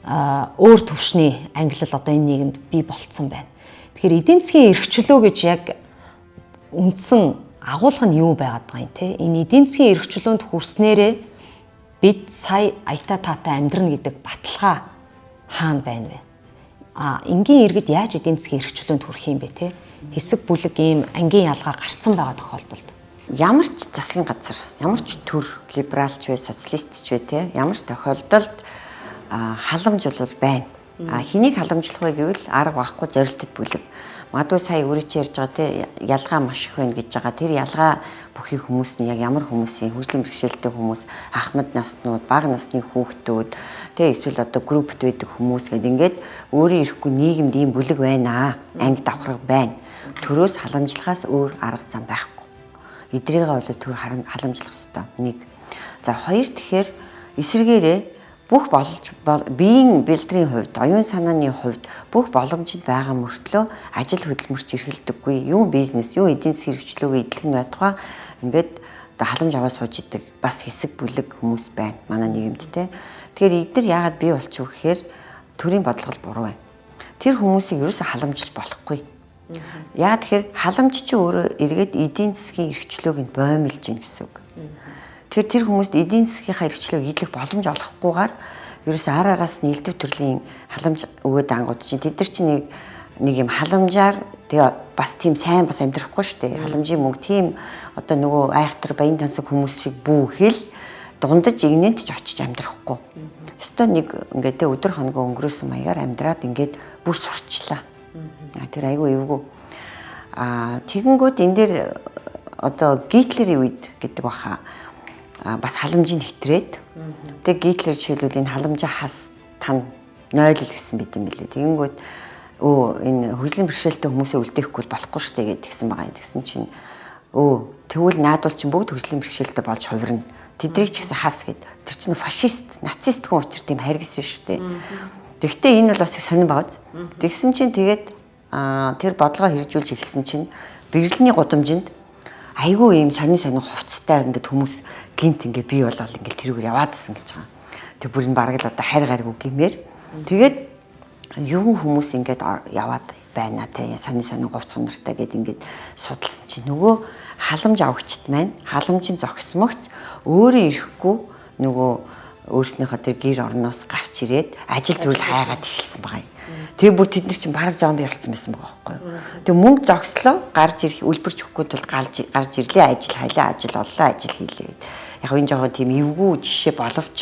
өөр төвшний ангилал одоо энэ нийгэмд бий болцсон байна. Тэгэхээр эдийн засгийн эрх чөлөө гэж яг үндсэн агуулга нь юу байгаад байгаа юм те? Энэ эдийн засгийн эрх чөлөөнд хүрснээрээ бид сая аятаа таатай амьдрна гэдэг баталгаа хаана байна вэ? А энгийн иргэд яаж эдийн засгийн эрх чөлөөнд хүрэх юм бэ те? Хэсэг бүлэг ийм ангийн ялгаа гарцсан байгаа тохиолдолд ямар ч засгийн газар, ямар ч төр, либералч вэ, социалист ч вэ те, ямар ч тохиолдолд халамж бол байна. А хэнийг халамжлах вэ гэвэл арга байхгүй зорилтод бүлэг. Магадгүй сая өөрөө чи ярьж байгаа те, ялгаа маш их байна гэж байгаа. Тэр ялгаа бүхий хүмүүс нь яг ямар хүмүүсийн хөгжлийн бэрхшээлтэй хүмүүс, ахмад наснууд, бага насны хүүхдүүд, те, эсвэл одоо группт байдаг хүмүүс гэдэг ингээд өөрийн ирэхгүй нийгэмд ийм бүлэг байна. Анги давхарга байна. Төрөөс халамжлахаас өөр арга зам байхгүй. Эдрийгээ бол төр халамжлах ёстой. Нэг. За хоёр, тэгэхээр эсрэгээрээ бүх боломж биеийн бэлдрийн хувьд, оюун санааны хувьд бүх боломжид байгаа мөртлөө ажил хөдөлмөрч эрхэлдэггүй, юу бизнес, юу эдийн засгийн хэрэгчлөөгөө идэх нь байтугай ингээд одоо халамж аваад сууж идэг бас хэсэг бүлэг хүмүүс байна манай нийгэмд те. Тэгэхээр эдгээр яагаад бий болчих вэ гэхээр төрийн бодлого буруу байна. Тэр хүмүүсийг ерөөсөө халамжилж болохгүй. Яагаад тэгэхээр халамж чи өөрөө эргээд эдийн засгийн эрхчлөөг нь боомлж гин гэсэн үг. Тэр хүмүүст эдийн засгийнхаа эрхчлөөг идэх боломж олохгүйгээр ерөөсөө ар араас нь элдв төрлийн халамж өгөөд ангууд чинь тэд нар чинь нэг юм халамжаар тэгээ бас тийм сайн бас амьдрахгүй шүү дээ. Халамжийн мөнгө тийм одоо нөгөө айхтар баян тансаг хүмүүс шиг бүү хэл дундаж игнэнд ч очиж амьдрахгүй. Өстой нэг ингээд тэ өдөр хоногоо өнгөрөөсөн маягаар амьдраад ингээд бүр сурчлаа. Тэр айгүй эвгүй. Аа тэгэнгүүт энэ дээр одоо Гитлерийн үед гэдэг баха бас халамжийг хэтрээд тэг Гитлер жишээлбэл энэ халамжаа хас тан 0 л гэсэн бид юм билээ. Тэгэнгүүт энэ хөгжлийн бэрхшээлтэй хүмүүсээ үлдээхгүй болохгүй шүү дээ гэдгсэн байгаа юм. Тэгсэн чинь тэгвэл наадвал чинь бүгд хөгжлийн бэрхшээлтэй болж хувирна. Тэдрийг ч гэсэн хас гэд. Тэр чинь фашист, нацист хүн учир тийм харгас биш шүү дээ. Тэгвэл энэ бол бас их сонирн бааз. Тэгсэн чинь тэгээд тэр бодлогоо хэрэгжүүлж эхэлсэн чинь Берлиний гудамжинд айгүй ийм сонин сонин хувцастай ингээд хүмүүс гинт ингээд бий болол ингээд тэрүүгээр яваадсан гэж байгаа. Тэг бүр энэ бараг л одоо хайр гариг гэмээр. Тэгээд юун хүмүүс ингээд яваад байна те, сонин сонин говц хонортой гэд ингээд судалсан чинь нөгөө халамж авагчд маань халамжийн зогсмогц өөрөө ирэхгүй нөгөө өөрснийхөө тэр гэр орноос гарч ирээд ажил төрөл хайгаад эхэлсэн байгаа юм. Тэгээ бүр тэд нар чинь бараг зомби болсон байсан байгаа байхгүй юу. Тэгээ мөнгө зогслоо, гарч ирэх үлбэрч өгөхгүй тулд гарч ирлээ, ажил хайлаа, ажил оллоо, ажил хийлээ гэд. Яг энэ жоохон тийм эвгүй жишээ боловч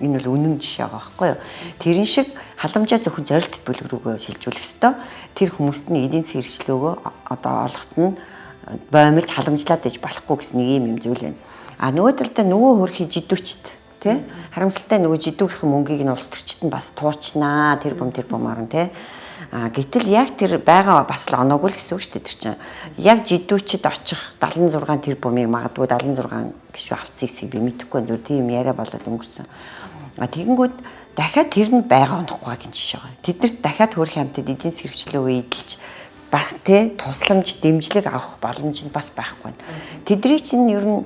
энэ бол үнэн жишээ байгаа байхгүй юу. Тэрэн шиг халамжаа зөвхөн зорилт бүлэг рүүгээ шилжүүлэх ёстой. Тэр хүмүүст нь эдийн засгийн хэрэгчлөөгөө одоо олохт нь боомлж халамжлаад иж болохгүй гэсэн нэг юм зүйл байна. А нөгөө талдаа нөгөө хөрхи жидүүчт тий харамсалтай нөгөө жидүүгийнхэн мөнгийг нь улс төрчд нь бас туучнаа тэр бум орон тий. А гэтэл яг тэр байгаа бас л оноогүй л гэсэн үг шүү дээ тэр чинь. Яг жидүүчд очих 76 тэр бумыг магадгүй 76 гişүү авцсан хэсгийг би мэдэхгүй зүр тийм яриа болоод өнгөрсөн. А тэгэнгүүт дахиад тэр нь байгаа онохгүй гин жишээ байгаа. Тэднэрт дахиад хөрх амьтад эдийн засгийн хэрэгчлөөгөө эдэлж бас тий тусламж дэмжлэг авах боломж нь бас байхгүй. Тэдний чинь ер нь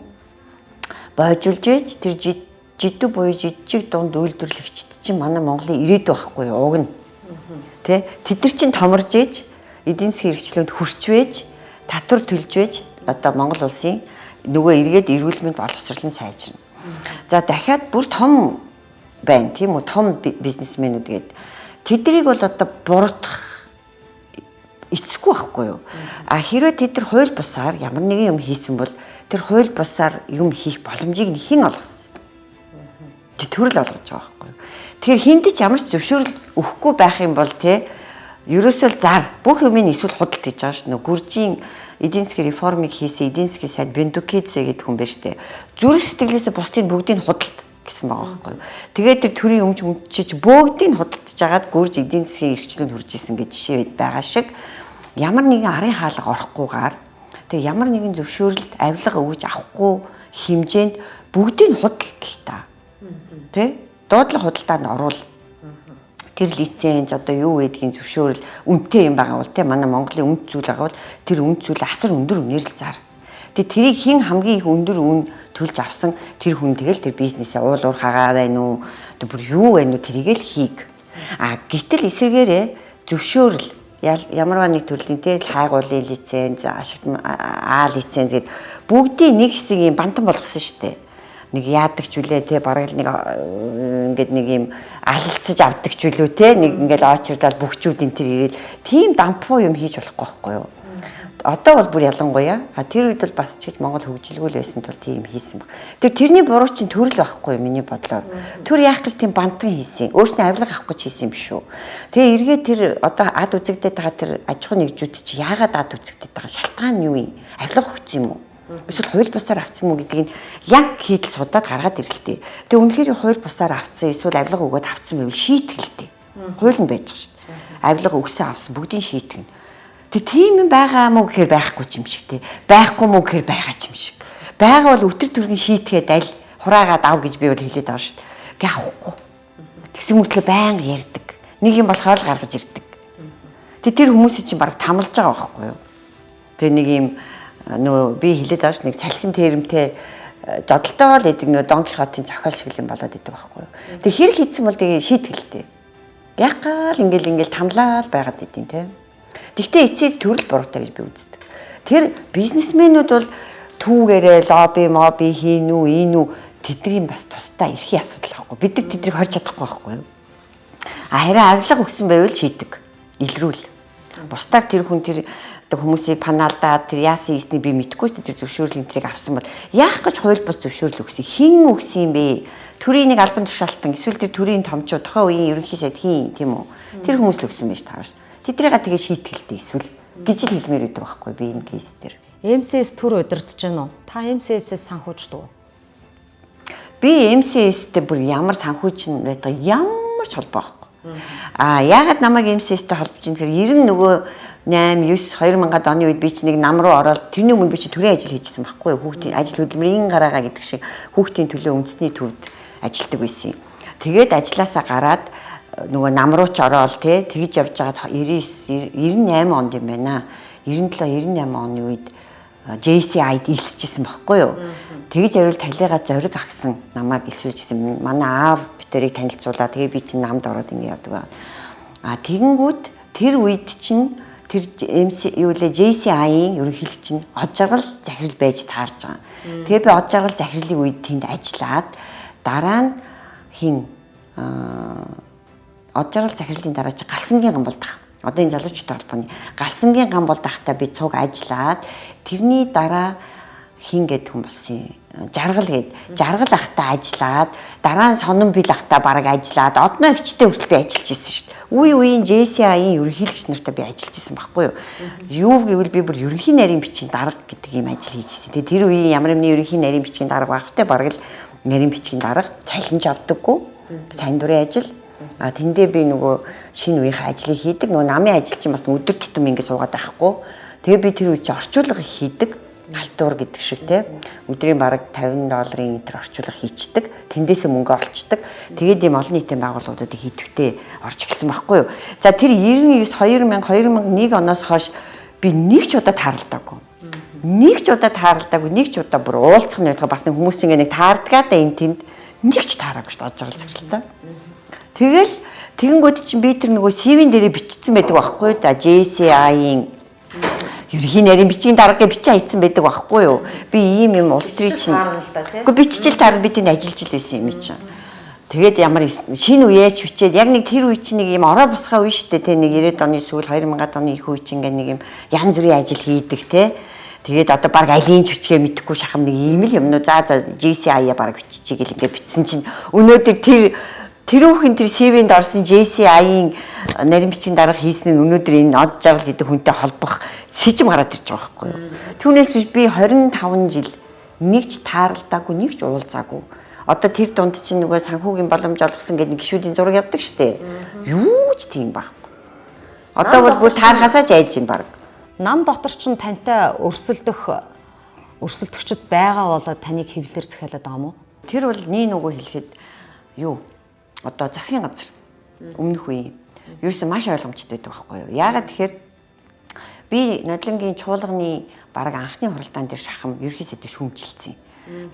бойжулж байж тэр жидүү буюу жижиг дунд үйлдвэрлэгчд чинь манай Монголын ирээдүй байхгүй юу уг нь. Тэ тэд нар чинь томорж ээж эдийн засгийн хэрэгчлөөнд хүрч байж татвар төлж байж одоо Монгол улсын нөгөө эргээд эрүүл мэнд боловсрол нь сайжирна. За дахиад бүр том байна тийм үү, том бизнесмэнүүд гээд тэднийг бол одоо буруутгах эцэхгүй байхгүй юу. А хэрвээ тэд нар хууль бусаар ямар нэгэн юм хийсэн бол тэр хууль бусаар юм хийх боломжийг нь хэн олгосон? Төрөл олгож байгаа байхгүй юу. Тэгэхээр хүнд ч ямар ч зөвшөөрөл өгөхгүй байх юм бол те ерөөсөө л зар бүх юмыг эсвэл худалд хийж байгаа ш. Нөө Гүржийн эдийн засгийн реформыг хийсэн эдийн засгийн сайд Бендукидзе гэдэг хүн байна штэ. Зүрх сэтгэлээсээ бусдын бүгдийг худалд. гэсэн байгаа байхгүй юу. Тэгээд тэр төрийн өмч өмчиж бөөгдийг худалдаж агаад гүрж эдийн засгийн эрхчлөөнд хүрж исэн гэж жишээ байгаа шиг ямар нэгэн арын хаалга орохгүйгээр тэг ямар нэгэн зөвшөөрлөлт авилга өгж авахгүй хэмжээнд бүгдийг худалдал та. Тэ? Дуудлага худалдаанд оруул. Тэр лиценз одоо юу гэдгийг зөвшөөрөл үнэтэй юм байгаа бол тэ манай Монголын үнэт зүйл байгаа бол тэр үнэт зүйл асар өндөр үнээр л зар. Тэгээ тэрийг хэн хамгийн их өндөр үн төлж авсан тэр хүн тэгэл тэр бизнесээ уул уурхаагаа байна уу тэр бүр юу байна уу тэрийг л хийг. А гэтэл эсвэргээрээ зөвшөөрөл ямарваа нэг төрлийн тэ хайгуулын лиценз, ашигт А лиценз гэд бүгдийн нэг хэсэг юм бантан болгосон шүү дээ. Нэг яадаг ч үлээ те бараг л нэг ингээд нэг юм алалцаж авдаг ч үлээ те нэг ингээд очрлол бүгчүүд энэ төр ирээд тийм дампуу юм хийж болохгүй байхгүй юу. Одоо бол бүр ялангуяа а тэр үед бол бас ч гэж Монгол хөгжилгүй л байсан тул тийм хийсэн баг. Тэр тэрний буруу чинь төрөл байхгүй миний бодлоор. Төр яах гэж тийм бантан хийсэн. Өөрснөө авилга авах гэж хийсэн юм биш үү. Тэгээ эргээ тэр одоо ад үзэгдээд байгаа тэр аж ахуйн нэгжүүд чи яагаад ад үзэгдээд байгаа шалтгаан нь юу юм? Авилга өгсөн юм уу? Эсвэл хууль бусаар авсан юм уу гэдгийг яг хийдэл судаад гаргаад ирэлтэй. Тэгээ үнэхээр хууль бусаар авсан эсвэл авилга өгөөд авсан байвал шийтгэлтэй. Хууль нь байж байгаа шүү дээ. Авилга өгсөн авсан бүгдийг шийтгэн. Тэг тийм юм байгаа мó гэхээр байхгүй юм шиг те. Байхгүй мó гэхээр байгаа юм шиг. Байгаа бол өтөр төргийн шийтгээд аль хураагаад ав гэж би бол хэлээд байгаа шүү дээ. Тэг авахгүй. Тэгсэн мөртлөө байнга ярьдаг. Нэг юм болохоор л гаргаж ирдэг. Тэг тэр хүмүүсийг чинь бараг тамалж байгаа байхгүй юу? Тэг нэг юм нөгөө би хэлээд байгаа ш нэг салхин тэрэмтэй зодолтой л идэг нөгөө Дон Кихотын зохиол шиг юм болоод идэг байхгүй юу? Тэг хэрэг хийцэн бол тэгээ шийтгэлтэй. Яг гал ингээл ингээл тамлаал байгаад идэв те. Тэгтээ эцээс төрөл буруутай гэж би үздэг. Тэр бизнесмэнүүд бол түүгээрээ лобби, моби хийн үү, ийн үү тэдний бас тусдаа эрхийн асуудал байхгүй. Бид нар тэднийг хорж чадахгүй байхгүй юу? А харин авилга өгсөн байвал шийдэг. Илрүүл. Бусдаар тэр хүн тэр одоо хүмүүсийг панаалдаад тэр яасан хийснийг би мэдэхгүй шүү дээ. Тэр зөвшөөрлийн тэрийг авсан бол яах гэж хууль бус зөвшөөрөл өгсөн? Хэн өгсөн юм бэ? Төрийн нэг албан тушаалтан эсвэл тэр төрийн томчуу тухайн үеийн ерөнхий сайд хийн тийм үү? Тэр хүмүүс л өгсөн байж таарш. Тэдрийга тэгээ шийтгэлтэй эсвэл гэж л хэлмээр байдаг байхгүй би энэ кейс дээр. MCS төр удирдах гэнэ үү? Та MCS-ээс санхүүждэг үү? Би MCS-тэй бүр ямар санхүүж нь байдаг ямар ч холбоо байхгүй. А яагаад намайг MCS-тэй холбож ийн гэхээр 90 нөгөө 8 9 2000-ад оны үед би чи нэг нам руу ороод тэрний өмнө би чи төрийн ажил хийжсэн байхгүй юу? Хүүхдийн ажил хөдөлмөрийн гараагаа гэдэг шиг хүүхдийн төлөө үндэсний төвд ажилтдаг байсан юм. Тэгээд ажилласаа гараад нөгөө нам руу ч ороод те тэгж явж байгаад 99 98 онд юм байна. 97 98 оны үед JCI-д элсэжсэн байхгүй юу? Тэгж яриул талига зориг агсан намайг элсүүлжсэн. Манай аав битэрийг танилцуулаа. Тэгээ би чинь намд ороод ингэ явдаг байна. А тэгэнгүүт тэр үед чинь тэр MC юу лээ JCI-ийн ерөнхийлөгч нь од жаргал захирал байж таарж байгаа. Тэгээ би од жаргал захирлын үед тэнд ажиллаад дараа нь хин од жаргал захирлын дараа чи галсангийн гам болдох. Одоо энэ залуучуудтай холбооны галсангийн гам болдохтой би цуг ажиллаад тэрний дараа хин гэд хүн болсон юм. Жаргал гэд. Жаргал ахтай ажиллаад дараа нь сонон бил ахтай бараг ажиллаад одноо эгчтэй хүртэл би ажиллаж исэн шүү дээ. Үе үеийн JCI-ийн ерөнхийлөгч нартай би ажиллаж исэн байхгүй юу? Юу гэвэл би бүр ерөнхий нарийн бичгийн дарга гэдэг ийм ажил хийж исэн. Тэгээ тэр үеийн ямар нэгэн ерөнхий нарийн бичгийн дарга байхтай бараг л нарийн бичгийн дарга цалинж авдаггүй. Сайн дурын ажил. А тэндээ би нөгөө шинэ үеийнхээ ажлыг хийдэг. Нөгөө намын ажил чинь бас өдөр тутам ингэ суугаад байхгүй. Тэгээ би тэр үе чи орчуулга хийдэг. Халтуур гэдэг шиг те. Өдрийн бараг $50 энэ төр орчуулга хийчдэг. Тэндээсээ мөнгө олчдаг. Тэгээд ийм олон нийтийн байгууллагуудад хийдэгтэй орж эхэлсэн байхгүй юу. За тэр 99 2000 2001 оноос хойш би нэг ч удаа тааралдаагүй. Нэг ч удаа тааралдаагүй, нэг ч удаа бүр уулзах нь байтугай бас нэг хүмүүс ингэ нэг таардгаа да энэ тэнд нэг ч таараагүй шүү дээ од жаргал захиралтай. Тэгэл тэгэнгүүт чинь би тэр нөгөө CV-н дээрээ бичсэн байдаг байхгүй юу да JCI-ийн ерөнхий нарийн бичгийн дарга гэж бичээ хийцэн байдаг байхгүй юу? Би ийм юм улс төрийн чинь үгүй биччихэл таарна би тэнд ажиллаж л байсан юм чинь. Тэгээд ямар шинэ үеэч бичээд яг нэг тэр үе чинь нэг юм ороо босгоо үе шүү дээ те нэг 90-ад оны сүүл 2000-ад оны их үе чинь ингээ нэг юм янз бүрийн ажил хийдэг те. Тэгээд одоо баг алийн ч бичгээ мэдэхгүй шахам нэг ийм л юм нөө за за JCI-а баг биччихье гэл ингээ бичсэн чинь өнөөдөр тэр тэрүүхэн тэр CV-нд орсон JCI-ийн нарийн бичгийн дарга хийсэн нь өнөөдөр энэ од жаргал гэдэг хүнтэй холбох сэжим гараад ирж байгаа байхгүй юу. Түүнээс биш би 25 жил нэг ч тааралдаагүй, нэг ч уулзаагүй. Одоо тэр дунд чинь нөгөө санхүүгийн боломж олгосон гэдэг нэг гишүүдийн зураг явдаг штэ. Юу ч тийм байхгүй. Одоо бол бүр таархасаа ч айж юм баг. Нам дотор чинь тантай өрсөлдөгчд байгаа болоод таныг хэвлэлээр захиалаад байгаа юм уу? Тэр бол нэг нөгөө хэлэхэд юу? Одоо засгийн газар өмнөх үе ерөөсөө маш ойлгомжтой байдаг байхгүй юу? Яагаад тэгэхээр би Нодлонгийн чуулганы бараг анхны хуралдаан дээр шахам ерөнхий сайдыг шүүмжилсэн.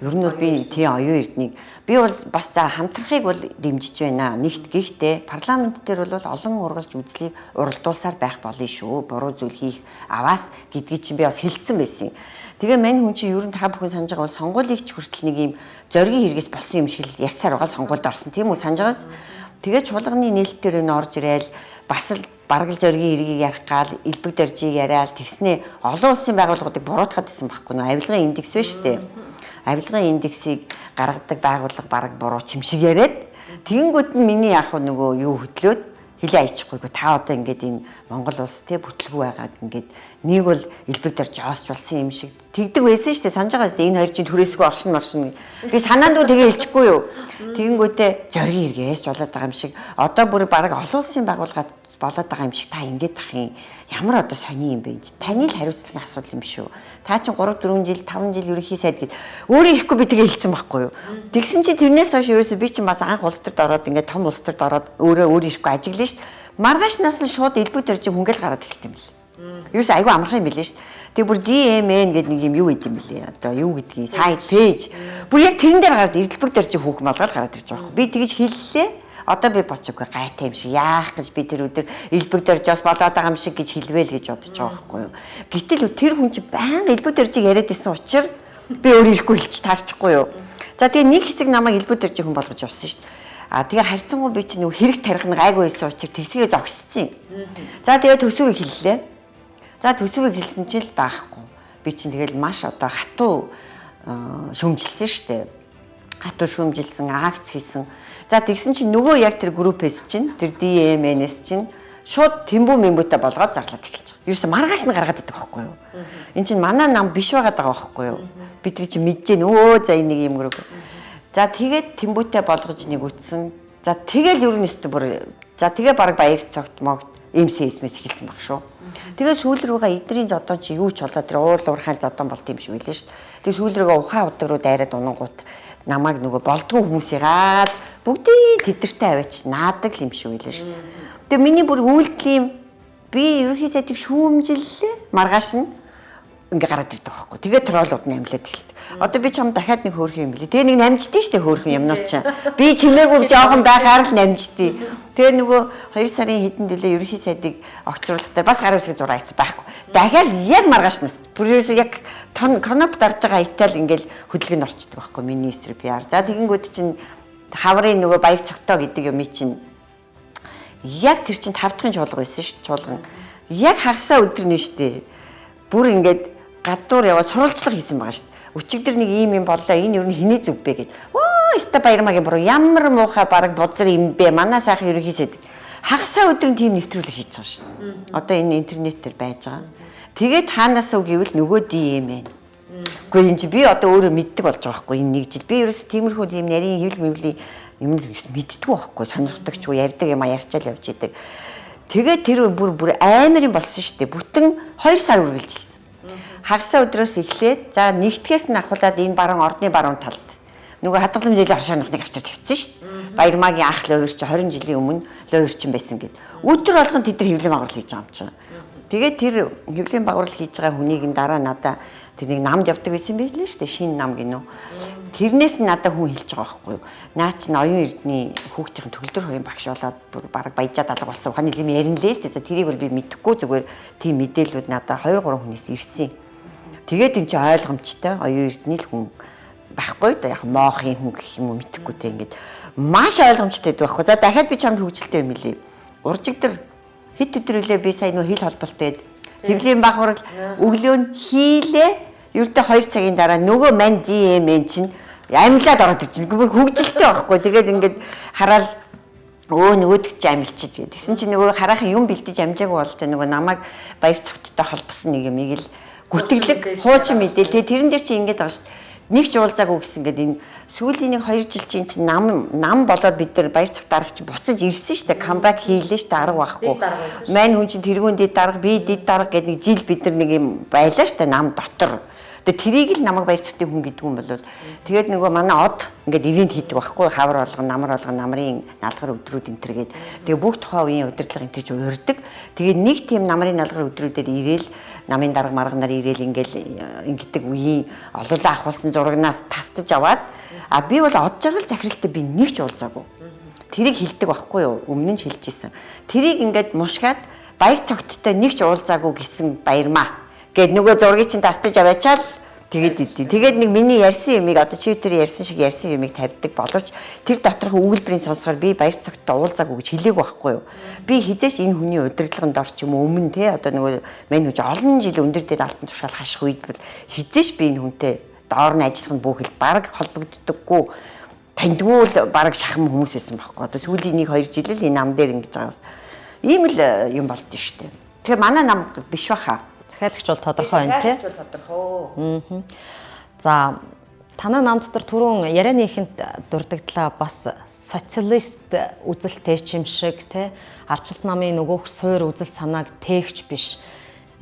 Ер нь бол би тий оюун эрднийг би бол бас за хамтрахыг бол дэмжиж байна. Нэгт гэхдээ парламент дээр бол олон ургалж үзлийг уралдуулсаар байх болно шүү. Буруу зүйл хийх аваас гэдгийг чинь би бас хэлсэн байсан. Тэгээ мань хүн чинь ер нь та бүхэн санаж байгаа бол сонгуулийг ч хүртэл нэг юм зоригийн хэрэгээс болсон юм шиг л ярьсаар байгаа сонгуульд орсон тийм үү санаж байгаас. Тэгээ чуулганы нээлт дээр энэ орж ирээл бас л бараг л зоригийн хэргийг ярих гал элбэг доржийг яриад тэгснээ олон улсын байгууллагуудыг буруутгаад исэн байхгүй нөө авилгын индекс вэ штэ. Авилгын индексийг гаргадаг байгууллага бараг буруу чим шиг яриад тэгэнгүүт нь миний яг нөгөө юу хөдлөөд хилээ айчихгүйгүй та одоо ингээд энэ Монгол улс те бүтлгүй байгаад ингээд нэг бол элбэг дорж оосч болсон юм шиг тэгдэг байсан шүү дээ санаж байгаа шүү дээ энэ хоёр чинь түрээсгүй оршин моршин би санаандгүй тэгээ хэлчихгүй юу тэгэнгүүтээ зоригийн хэрэгээс ч болоод байгаа юм шиг одоо бүр бараг олон улсын байгууллагад болоод байгаа юм шиг та ингээд ах юм ямар одоо сони юм бэ таны л хариуцлагын асуудал юм шүү та чинь 3 4 жил 5 жил ерөнхий сайд гэд өөрөө ирэхгүй би тэгээ хэлсэн байхгүй юу тэгсэн чи тэрнээс хойш ерөөсөө би чинь бас анх улс төрд ороод ингээд том улс төрд ороод өөрөө өөр ирэхгүй ажиглана шүү дээ маргааш нас нь шууд элбэг дөржин хүнгэл гараад эхэлт юм бэл. Ерөөсөө айгүй амархан юм билээ шүү дээ. Тэгээ бүр DMN гэдэг нэг юм юу гэдэг юм бэлээ. Одоо юу гэдгийг сайт пэйж. Бүр яг тэрэн дээр гараад элбэг дөржин хүүхэн болгоод гараад ирж байгаа байхгүй. Би тэгж хэллээ. Одоо би бодчихгүй гайтай юм шиг яах гэж би тэр өдөр элбэг дөржоос болоод байгаа юм шиг гэж хэлвэл гэж бодож байгаа байхгүй юу. Гэтэл тэр хүн чинь баян элбэг дөржийг яриад исэн учраас би өөр ирэхгүй хэлчих таарчихгүй юу. За тэгээ нэг хэсэг намайг элбэг дөржин хүн болгож явсан шүү дээ. А тэгээ харьцангуй би чинь нөгөө хэрэг тарих нь гайгүй байсан учраас тэгсгээ зогссон юм. За тэгээ төсөвийг хэллээ. За төсөвийг хэлсэн чинь л байхгүй. Би чинь тэгэл маш одоо хатуу шүүмжилсэн шүү дээ. Хатуу шүүмжилсэн, акц хийсэн. За тэгсэн чинь нөгөө яг тэр группээс чинь тэр DMN-с чинь шууд тэмбүү мэмбүүтэй болгоод зарлаад эхэлж байгаа. Ерөөсө маргааш нь гаргаад идэх байхгүй юу? Энд чинь манай нам биш байгаад байгаа байхгүй юу? Бид нар чинь мэдэж гэн өө за энэ нэг юм групп. За тэгээд тэмбүүтэй болгож нэг үтсэн. За тэгэл ер нь өстө бүр за тэгээ баг баяр цогт могт МСС-мэс эхэлсэн баг шүү. Тэгээ сүүл рүүгээ эднэрийн зодон чи юу ч болоо тэр уурал уурхайл зодон болт юм шиг байлээ шүү. Тэгээ сүүл рүүгээ ухаан удаг руу дайраад унангуут намайг нөгөө болдгоо хүмүүсийгаад бүгдийг тэдэртэй аваач наадаг юм шиг байлээ шүү. Тэгээ миний бүр үйлдэлийн би ерөнхий сайдыг шүүмжиллээ маргааш нь ингээ гараад ирдэг байхгүй. Тэгээ троллууд нь амьлаад эхэлдэг. Одоо би чам дахиад нэг хөөрхөн юм билээ. Тэгээ нэг намждээ штэ хөөрхөн юмнууд чинь. Би чимээгүй жоохон байхаар л намждээ. Тэгээ нөгөө 2 сарын хэдэн дөлөө ерөнхий сайдыг огцруулах дээр бас гар үсэг зураа хийсэн байхгүй. Дахиад яг маргааш нас. Бүр ерөөсөө яг тон кноп дарж байгаа итал ингээл хөдөлгөөнд орчдөг байхгүй министр PR. За тэгэнгүүт чинь хаврын нөгөө баяр цогтоо гэдэг юм чинь яг тэр чинь 5 дахь чуулга байсан шүү чуулган. Яг хагасаа өдөр нь штэ. Бүр ингээд гадуур яваа сурвалжлага хийсэн байгаа шүү дээ. Өчигдөр нэг ийм юм боллоо. Энэ ер нь хэний зүг бэ гэд. Оо, өстой баярмагийн буруу. Ямар муухай бараг бузар юм бэ? Манай сайхан ерөнхий сайд. Хагасаа өдөр нь тийм нэвтрүүлэг хийж байгаа шүү дээ. Одоо энэ интернет дээр байж байгаа. Тэгээд хаанаас үг гэвэл нөгөө DM. Үгүй энэ чи би одоо өөрөө мэддэг болж байгаа байхгүй энэ нэг жил. Би ерөөс тиймэрхүү тийм нарийн хэвлэл мэвлийн юм л мэддэггүй байхгүй. Сонирхдаг ч уу ярьдаг юм а ярьчаал явж идэг. Тэгээд тэр бүр амар юм болсон шүү дээ. Бүтэн 2 сар үргэлжилсэн. Хагасаа өдрөөс эхлээд за нэгтгэхээс нь ахуулаад энэ баруун ордны баруун талд нөгөө хадгаламж жилийн оршоонхныг авчир тавьчихсан шүү дээ. Баярмаагийн ах лawyer чи 20 жилийн өмнө лawyer чин байсан гэд. Өдөр болгон тэд нар хэвлэлийн багварлал хийж байгаа юм чинь. Тэгээд тэр хэвлэлийн багварлал хийж байгаа хүнийг нь дараа надаа тэр нэг намд явдаг байсан байх лээ шүү дээ. Шинэ нам гинүү. Тэрнээс нь надад хүн хэлж байгаа байхгүй юу. Наа чинь оюун эрдний хүүхдийн төгөлдөр хоёрын багш болоод бүр бараг баяжаад алга болсон ухааны юм ярина лээ л дээ. Тэрийг бол би мэдэхгүй зүгээр тийм мэдээллүүд надад 2 3 хүнээс ирсэн. Тэгээд эн чинь ойлгомжтой оюун эрдний л хүн байхгүй да яг моохын хүн гэх юм уу мэдэхгүй те ингээд маш ойлгомжтой байдаг байхгүй. За дахиад би чамд хөгжилтэй юм лээ. Уржигдэр хэд өдөр үлээ би сая нөө хил холболтой хэвлийн багвар өглөө нь хийлээ. Ердөө 2 цагийн дараа нөгөө мань DMN чинь амьлаад ороод ирчих. Бүр хөгжилтэй байхгүй. Тэгээд ингээд хараал өө нөгөөдөг чи амилчиж гэ. Тэгсэн чинь нөгөө хараахан юм бэлдэж амжаагүй болтой нөгөө намайг баяр цогттой холбосон нэг юм ийг л гүтгэлэг хуучин мэдээлэл. Тэгээ тэрэн дээр чи ингээд байгаа шүү дээ. Нэг ч уулзаагүй гэсэн ингээд энэ сүүлийн нэг 2 жил чинь нам болоод бид нар баяр цогт дарга чинь буцаж ирсэн шүү дээ. Comeback хийлээ шүү дээ, арга байхгүй. Мань хүн чинь тэргүүн дэд дарга, би дэд дарга гэдэг нэг жил бид нар нэг юм байлаа шүү дээ нам дотор. Тэгээ тэрийг л намайг баяр цогтын хүн гэдэг юм бол тэгээд нөгөө манай од ингээд ивент хийдэг байхгүй, хавар болгон, намар болгон, намрын налгар өдрүүд энэ төр гээд тэгээ бүх тухайн үеийн удирдлага энэ төр ч урьдаг. Тэгээд нэг тийм намрын налгар өдрүүдээр ирээл намын дарга марга нар ирээл ингээл ингэдэг үеийн олоолаа авахулсан зурагнаас тастаж аваад а би бол од жаргал захиралтай би нэг ч уулзаагүй. Тэрийг хилдэг байхгүй юу? Өмнө нь ч хэлж исэн. Тэрийг ингээд мушгаад баяр цогттой нэг ч уулзаагүй гэсэн баярмаа. Гээд нөгөө зургийг чинь тастаж аваачаал тэгээд идэв. Тэгээд нэг миний ярьсан юмыг одоо чи тэр ярьсан шиг ярьсан юмыг тавьдаг боловч тэр доторх өгүүлбэрийн сонсохоор би баяр цогттой уулзаагүй гэж хэлээг байхгүй юу. Би хизээш энэ хүний удирдлаганд орч юм өмнө те одоо нөгөө мань хүч олон жил өндөр дэд алтан тушаал хаших үед бол хизээш би энэ хүнтэй доор нь ажиллах нь бүхэл бараг холбогддоггүй, таньдгүй л бараг шахам хүмүүс байсан байхгүй. Одоо сүүлийн 1-2 жил л энэ нам дээр ингэж байгаас ийм л юм болд нь шүү дээ. Тэгэхээр манай нам биш баха. Захиалагч бол тодорхой байна тий. Захиалагч бол тодорхой. За танай нам дотор түрүүн ярианы ихэнд дурдагдлаа бас социалист үзэлтэй ч юм шиг тий. Арчилсан намын нөгөөх суур үзэл санааг тээгч биш.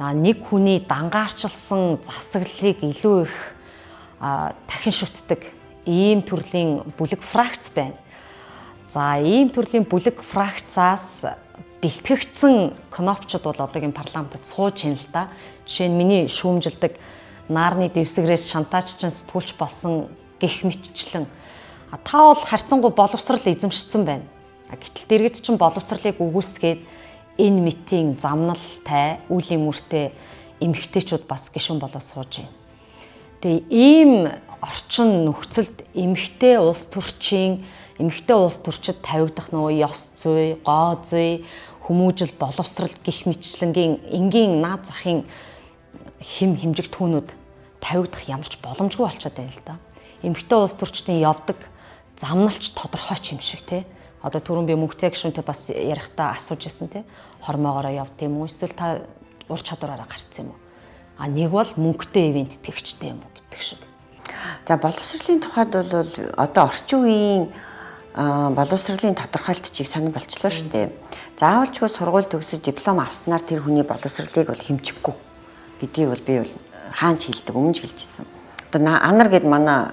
Нэг хүний дангаарчилсан засаглалыг илүү их дахин шүтдэг ийм төрлийн бүлэг фракц байна. За ийм төрлийн бүлэг фракцаас бэлтгэгдсэн кнопчууд бол одоогийн парламентод сууж байна л да. Жишээ нь миний шүүмжилдэг наарны дэвсгэрээс шантааччин сэтгүүлч болсон гих мэтчлэн. Та бол харьцангуй боловсрал эзэмшсэн байна. Гэтэл дэргэд чинь боловсралыг үгүйсгээд энэ мэтийн замналтай үлийн үртэй эмэгтэйчүүд бас гишүүн болоод сууж байна. Тэгээ ийм орчин нөхцөлд эмэгтэй улс төрчийн эмэгтэй улс төрчид тавигдах нөгөө ёс зүй, гоо зүй, хүмүүжил, боловсрал гих мэтчлэнгийн энгийн наад захын хэм хэмжигдэхүүнүүд тавигдах ямар ч боломжгүй болчиход байна л да. Эмэгтэй улс төрчдийн явдаг замналч тодорхой ч юм шиг те. Одоо түрүүн би мөнгөтэй гишүүнтэй бас ярихдаа асууж ирсэн те. Хормоогоороо явд юм уу? Эсвэл та ур чадвараараа гарцсан юм уу? А нэг бол мөнгөтэй ивент тэгчтэй юм уу гэдэг шиг. За боловсролын тухайд бол одоо орчин үеийн боловсролын тодорхойлт чиг сонир болчлоо шүү дээ. Заавалчгүй сургууль төгсөж диплом авснаар тэр хүний боловсролыг бол хэмжихгүй гэдгийг бол би бол хаанч хэлдэг, өмнө ч хэлж ирсэн. Одоо анар гэд манай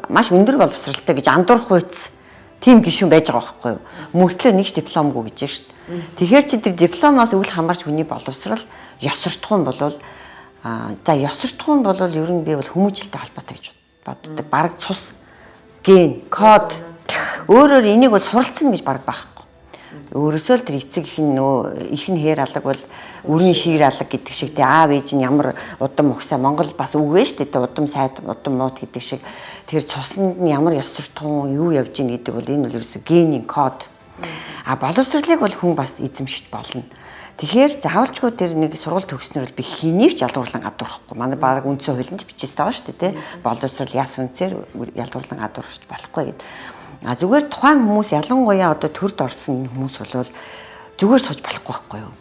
маш өндөр боловсролтой гэж андуурах үйц тийм гишүүн байж байгаа байхгүй юу? Мөртлөө нэг ч дипломгүй гэж шүү дээ. Тэгэхээр чи тэр дипломоос үл хамаарч хүний боловсрол ёсордох юм бол за ёсордох юм бол ер нь би бол хүмүүжлэлтэй холбоотой гэж боддог. Бараг цус, ген, код өөрөөр энийг бол суралцна гэж бараг байхгүй. Өөрөөсөө л тэр эцэг их нь нөө их нь хээр алаг бол өрийн шиир алаг гэдэг шиг тэ аав ээж нь ямар удам угсаа Монгол бас үгүй шүү дээ, удам сайд удам мууд гэдэг шиг тэр цуснд нь ямар ёсортун юу явж гин гэдэг бол энэ бол ерөөсөө генийн код. А боловсролыг бол хүн бас эзэмшиж болно. Тэгэхээр заавалчгүй тэр нэг сургууль төгснөр би хэнийг ч ялгуурлан гадуурхахгүй. Манай баг үндсэн хуулинд бичээс байгаа шүү дээ, тэ. Боловсрол яс үнцээр ялгуурлан гадуурхаж болохгүй гэд. А зүгээр тухайн хүмүүс ялангуяа одоо төрд орсон энэ хүмүүс бол зүгээр сууж болохгүй байхгүй юу?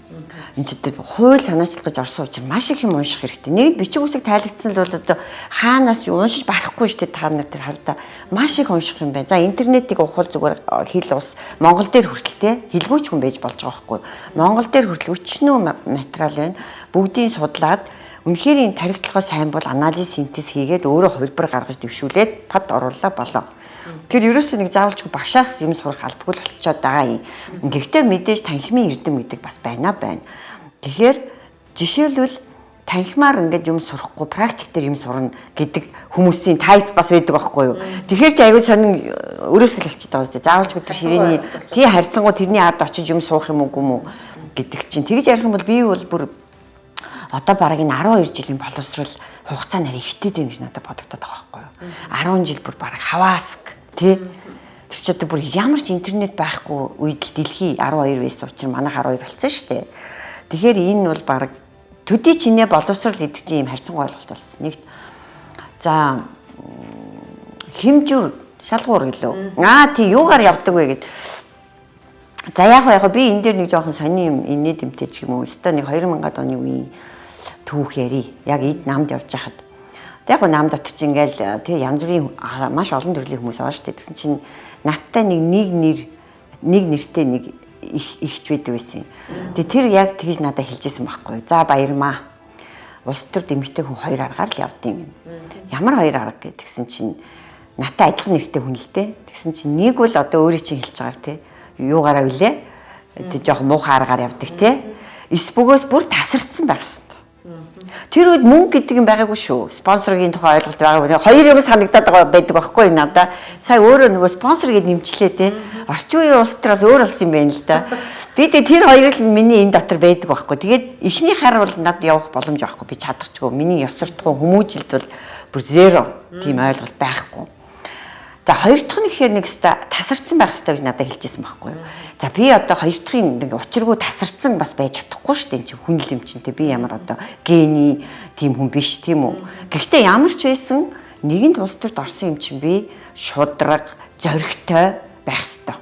Энд чинь хууль санаачлах гэж орсон учраас маш их юм унших хэрэгтэй. Нэг бичиг үсэг тайлагдсан л бол одоо хаанаас юу уншиж барахгүй шүү дээ, та нар тэр хардаа маш их унших юм байна. За интернетийг ухвал зүгээр хэл ус Монгол дээр хүртэл те хэлгүүч хүн байж болж байгаа байхгүй юу? Монгол дээр хүртэл өчнөө материал байна. Бүгдийг судлаад үнэхээр энэ тархитлогоо сайн бол анализ синтез хийгээд өөрөө хувилбар гаргаж дэвшүүлээд пад оруулаа болоо. Тэр ерөөсөө нэг заавалчгүй багшаас юм сурах албагүй л болчиход байгаа юм. Гэхдээ мэдээж танхимын эрдэм гэдэг бас байна байна. Тэгэхээр жишээлбэл танхимаар ингээд юм сурахгүй практик дээр юм сурна гэдэг хүмүүсийн тайп бас байдаг байхгүй юу. Тэгэхээр чи аягүй сонин өрөөсгөл болчиход байгаа юм. Заавалчгүй тэр ширээний тий харьцангуй тэрний ард очиж юм суух юм уу юм уу гэдэг чинь. Тэгж ярих юм бол би бол бүр одоо бараг энэ 12 жилийн боловсрол хугацаа нарийн ихтэй дээ гэж надад бодогдоод байгаа байхгүй юу. 10 жил бүр бараг хавааск тий. Тэр чи одоо бүр ямар ч интернет байхгүй үед л дэлхий 12 байсан учраас манайх 12 болсон шүү дээ. Тэгэхээр энэ бол бараг төдий чинээ боловсрол гэдэг чинь юм харьцангуй ойлголт болсон. Нэгт за хэмжүүр шалгуур гэлөө. Аа тий юугаар явдаг вэ гэд. За яг би энэ дээр нэг жоохон сони юм инээ дэмтэй ч юм уу. Өстой нэг 2000-ад оны үеийн түүх ярий. Яг эд намд явж хахад. Тэг яг нам дотор чи ингээл тэг янз бүрийн маш олон төрлийн хүмүүс байгаа шүү дээ. Тэгсэн чинь надтай нэг нэр нэг нэртэй нэг их ихч байдаг байсан. Тэгээ тэр яг тэгж надад хэлжсэн байхгүй. За баярмаа. Улс төрд эмэгтэй хүн хоёр аргаар л явдیں۔ гэнэ. Ямар хоёр арга гэтгсэн чинь надтай адилхан нэртэй хүн л дээ. Тэгсэн чинь нэг бол одоо өөрийн чинь хэлж байгаар те. Юугаараа вүлээ? Тэг жоох муухай аргаар явдаг те. Эс бөгөөс бүр тасардсан байх хэвээр. Тэр үед мөнгө гэдэг юм байгаагүй шүү. Спонсоргийн тухай ойлголт байгаагүй. Хоёр юм санагдаад байгаа байдаг байхгүй надаа. Сая өөрөө нөгөө спонсор гэд нэмчлээ те. Орчин үеийн улс төрөөс өөр болсон юм байна л да. Би тэгээ тэр хоёр л миний энэ дотор байдаг байхгүй. Тэгээд эхний хар бол надад явах боломж байхгүй. Би чадахчгүй. Миний ёсордгоо хүмүүжилт бол бүр зеро тийм ойлголт байхгүй. За хоёр дахь нь гэхээр нэг өста тасарцсан байх ёстой гэж надад хэлжсэн байхгүй юу. За би одоо хоёр дахьын нэг учиргүй тасарцсан бас байж чадахгүй шүү дээ. Энд чинь хүн л юм чинь те би ямар одоо гений тийм хүн биш тийм үү. Гэхдээ ямар ч байсан нэгэнт улс төрд орсон юм чинь би шудраг, зоригтой байх ёстой.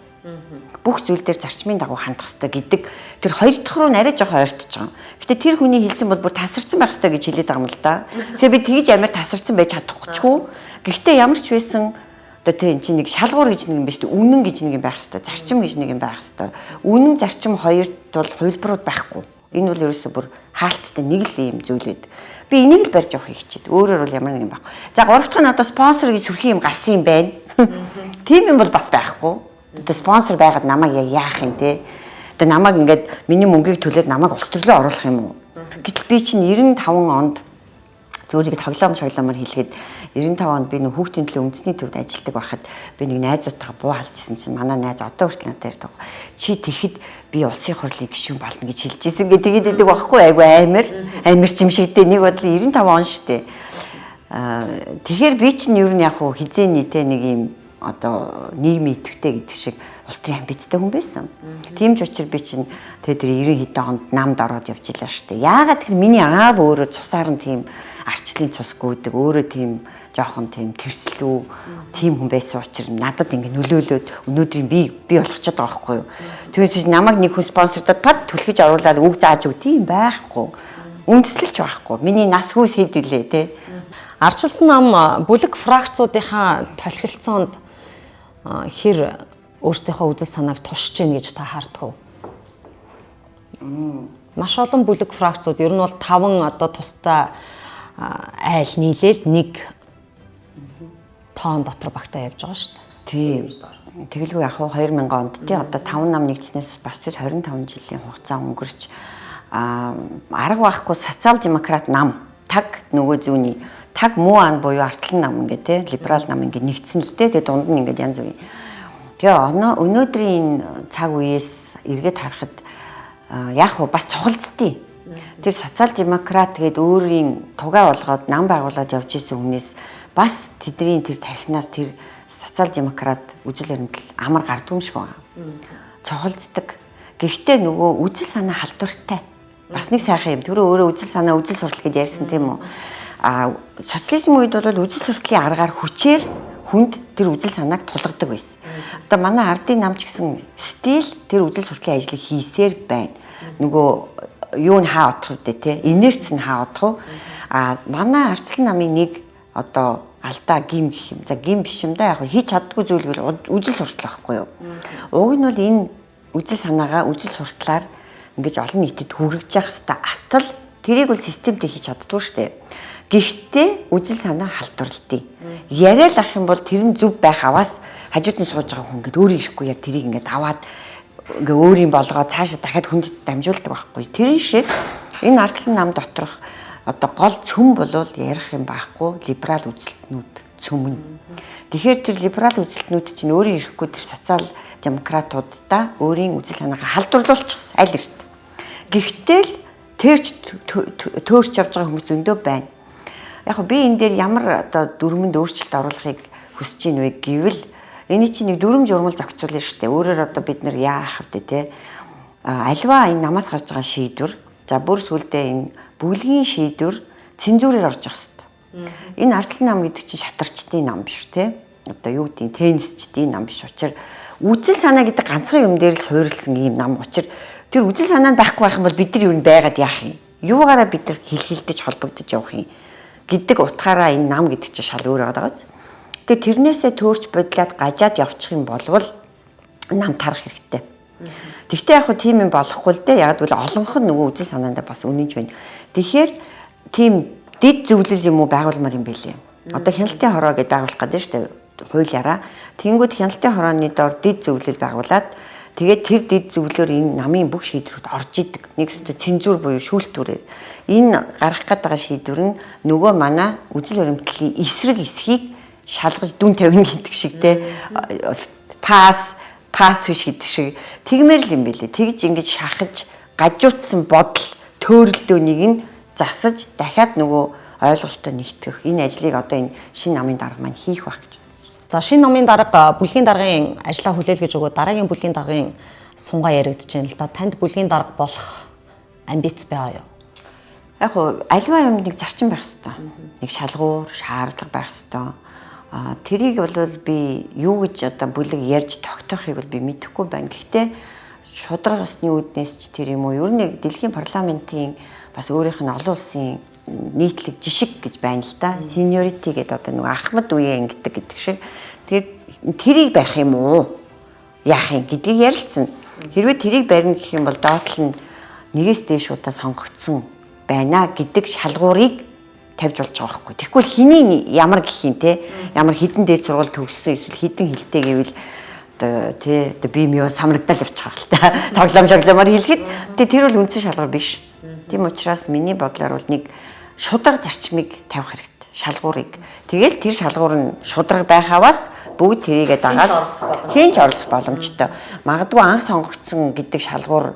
Бүх зүйл дээр зарчмын дагуу хандах ёстой гэдэг тэр хоёр дахь руу арай жоохон ойртож байгаа. Гэтэ тэр хүний хэлсэн бол бүр тасарцсан байх ёстой гэж хэлээд байгаа юм л да. Тэгэхээр би тэгж амар тасарцсан байж чадахгүй. Гэхдээ ямар ч байсан одоо тэ эн чинь нэг шалгуур гэж нэг юм байна шүү дээ. Үнэн гэж нэг юм байх хэвээр, зарчим гэж нэг юм байх хэвээр. Үнэн зарчим хоёрт бол хувилбарууд байхгүй. Энэ бол ерөөсөө бүр хаалттай нэг л юм зүйл байд. Би энийг л барьж явах хичээд. Өөрөөр бол ямар нэг юм байхгүй. За гурав дахь нь одоо спонсор гэж сүрхий юм гарсан юм байна. Тийм юм бол бас байхгүй. Одоо спонсор байгаад намайг яг яах юм те. Одоо намайг ингээд миний мөнгийг төлөөд намайг улс төрлөө оруулах юм уу? Гэтэл би чинь 95 онд зөвлөг тоглоом шоглоомор хэлэхэд 95 онд би нэг хүүхдийн төлөө үндэсний төвд ажилладаг байхад би нэг найзуудтайгаа буу халж исэн чинь манай найз одоо хүртэл надад ярьдаг. Чи тэгэхэд би улсын хурлын гишүүн болно гэж хэлж исэн гэ тэгээд идэг байхгүй айгу амар ч юм шигтэй нэг бодлоо 95 он штэ. Тэгэхээр би чинь ер нь яг хуу хизээний те нэг юм одоо нийгмийн идэвхтэй гэдэг шиг улс төрийн амбицтай хүн байсан. Тийм ч учраас би чинь тэр 90 хэдэн онд намд ороод явж илаа штэ. Яагаад тэр миний аав өөрөө цусаар нь тийм арчлын цус гүйдэг, өөрөө тийм жоохон тийм тэрслүү тийм хүн байсан учраас надад ингэ нөлөөлөөд өнөөдрийн би болгочод байгаа байхгүй юу. Тэгээс намайг нэг хүн спонсордод пад түлхэж оруулаад үг зааж өг тийм байхгүй. Үндэслэлч байхгүй. Миний нас хүүс хэд вүлээ те. Арчилсан нам бүлэг фракцуудынхаа тохиролцоонд хэр өөрсдийнхөө үзэл санааг тушж гин гэж та харддаг уу? Маш олон бүлэг фракцууд ер нь бол 5 одоо тусдаа айл нийлээл нэг тоон дотор багтаа явж байгаа шүү дээ. Тийм. Тэгэлгүй яг хуу 2000 онд тий одоо 5 нам нэгдснээс бас 25 жилийн хугацаа өнгөрч арга байхгүй социал демократ нам таг нөгөө зүүнний таг муу ан буюу арчлан нам ингээ тий либерал нам ингээ нэгдсэн л дээ. Тэгээ дунд нь ингээ янз бүрийн. Тэгээ өнөөдрийн энэ цаг үеэс эргээд харахад яг хуу бас цухалддیں۔ Тэр социал демократ гээд өөрийн тугаа болгоод нам байгуулад явж исэн хүнээс бас тэдний тэр тархинаас тэр социал демократ үзэл баримтал амар гардгүй юм шиг байна. Цухалддаг. Гэхдээ нөгөө үзэл санаа халдвартай. Бас нэг сайхан юм. Түрүү өөрөө үзэл санаа, үзэл суртал гэж ярьсан тийм үү? А социализм үед бол үзэл суртлын аргаар хүчээр хүнд тэр үзэл санааг тулгадаг байсан. Одоо манай ардын нам ч гэсэн стил тэр үзэл суртлын ажлыг хийсээр байна. Нөгөө юу нь хаа отох вэ те? Инерц нь хаа отох вэ? А манай арчлан намын нэг одоо алдаа гим гэх юм. За гим биш юм да яг хийж чаддгүй зүйл гэвэл үзэл суртал байхгүй юу? Уг нь бол энэ үзэл санаагаа үзэл суртлаар ингэж олон нийтэд хүргэж явах хэвээр атал тэрийг бол системтэй хийж чаддгүй шүү дээ. Гэхдээ үзэл санаа халдварлтыг. Яриа л ах юм бол тэр нь зөв байх аваас хажууд нь сууж байгаа хүн ингээд өөрөө ирэхгүй яг тэрийг ингээд аваад ингээ өөрийн болгоод цаашаа дахиад хүнд дамжуулдаг байхгүй. Тэрэн шиг энэ арслан нам доторх одоо гол цөм болвол ярих юм байхгүй либерал үзэлтнүүд цөмөн. Тэгэхээр тэр либерал үзэлтнүүд чинь өөрийн ирэхгүй тэр социал демократуудаа өөрийн үзэл санаагаа халдварлуулчихсан аль эрт. Гэхдээ л тэрч төөрч явж байгаа хүмүүс зөндөө байна. Яг би энэ дээр ямар одоо дүрмэнд өөрчлөлт оруулахыг хүсэж ийн вэ гэвэл энэ чинь нэг дүрм журмал зохицуулна шүү дээ. Өөрөөр одоо бид нар яах вэ те? Альва энэ намаас гарч байгаа шийдвэр, за бүр сүулдэ энэ бүлгийн шийдвэр цензурээр орж явах хэрэгтэй. Энэ арслан нам гэдэг чинь шатарчдын нам биш те? Одоо юу гэдгийг теннисчдийн нам биш учраас үзэл санаа гэдэг ганцхан юм дээр л суурилсан ийм нам учраас тэр үзэл санаа нь байхгүй байх юм бол бид нар юу н байгаад яах юм? Юугаараа бид нар хэлхэлдэж холбогдож явах юм гэдэг утгаараа энэ нам гэдэг чинь шал өөр байгаа биз. Тэгээ тэрнээсээ төөрч бодлоод гажаад явчих юм болвол нам тарах хэрэгтэй. Тэгвэл яг хөө тийм юм болохгүй л дээ. Яг гэвэл олонх нь нөгөө үзэл санаандаа бас үнэнч байна. Тэгэхээр тийм дэд зөвлөл юм уу байгуулмаар юм бэлээ. Одоо хяналтын хороо гэдээ байгуулах гэдэг нь шүү дээ. Хуулиараа. Тэнгүүд хяналтын хорооны доор дэд зөвлөл байгуулад тэгээд тэр дэд зөвлөөр энэ намын бүх шийдвэрүүд орж идэг. Нэг өстө цензуур буюу шүүлтүүрээр. Энэ гаргах гээд байгаа шийдвэр нь нөгөө манай үзэл баримтлалын эсрэг эсхийг шалгаж дүн тавина гэдэг шиг те пас пас биш гэдэг шиг тэгмээр л юм бэлээ. Тэгж ингэж шахаж гажуудсан бодол төөрөлдөөнийг нь засаж дахиад нөгөө ойлголтоо нэгтгэх энэ ажлыг одоо энэ шинэ намын дарга маань хийх байх гэж. За шинэ намын дарга бүлгийн даргын ажлаа хүлээлгэж өгөө дараагийн бүлгийн даргын сунгаа яригдж байна л да. Танд бүлгийн дарга болох амбиц байгаа юу? Яг хуу альва юмд нэг зарчим байх хэвээр. Нэг шалгуур, шаардлага байх хэвээр. Тэрийг бол би юу гэж одоо бүлэг ярьж тогтоохыг бол би мэдэхгүй байна. Гэхдээ шударга ёсны үүднээс ч тэр юм уу ер нь дэлхийн парламентын бас өөрийнх нь олон улсын нийтлэг жишг гэж байна л да. Seniority гэдэг одоо нөгөө ахмад үеэ ингэдэг гэдэг шиг. Тэр тэрийг барих юм уу? Яах юм гэдгийг ярилцсан. Хэрвээ тэрийг барина гэх юм бол доотлол нь нэгээс дээш удаа сонгогдсон байна гэдэг шалгуурыг тавьж болж байгаа байхгүй. Тэгэхгүй л хэний ямар гэх юм те ямар хідэн дээд сургууль төгссөн эсвэл хідэн хилтэй гэвэл одоо тий одоо би юм самрагдал явчих л та. Тоглоом шоглоомоор хэлэхэд тэр бол үндсэн шалгуур биш. Тийм учраас миний бодлоор бол нэг шударга зарчмыг тавих хэрэгтэй. Шалгуурыг. Тэгэл тэр шалгуур нь шударга байхаваас бүгд тэрийгэ дагаад хэн ч оролцох боломжтой. Магадгүй анх сонгогдсон гэдэг шалгуур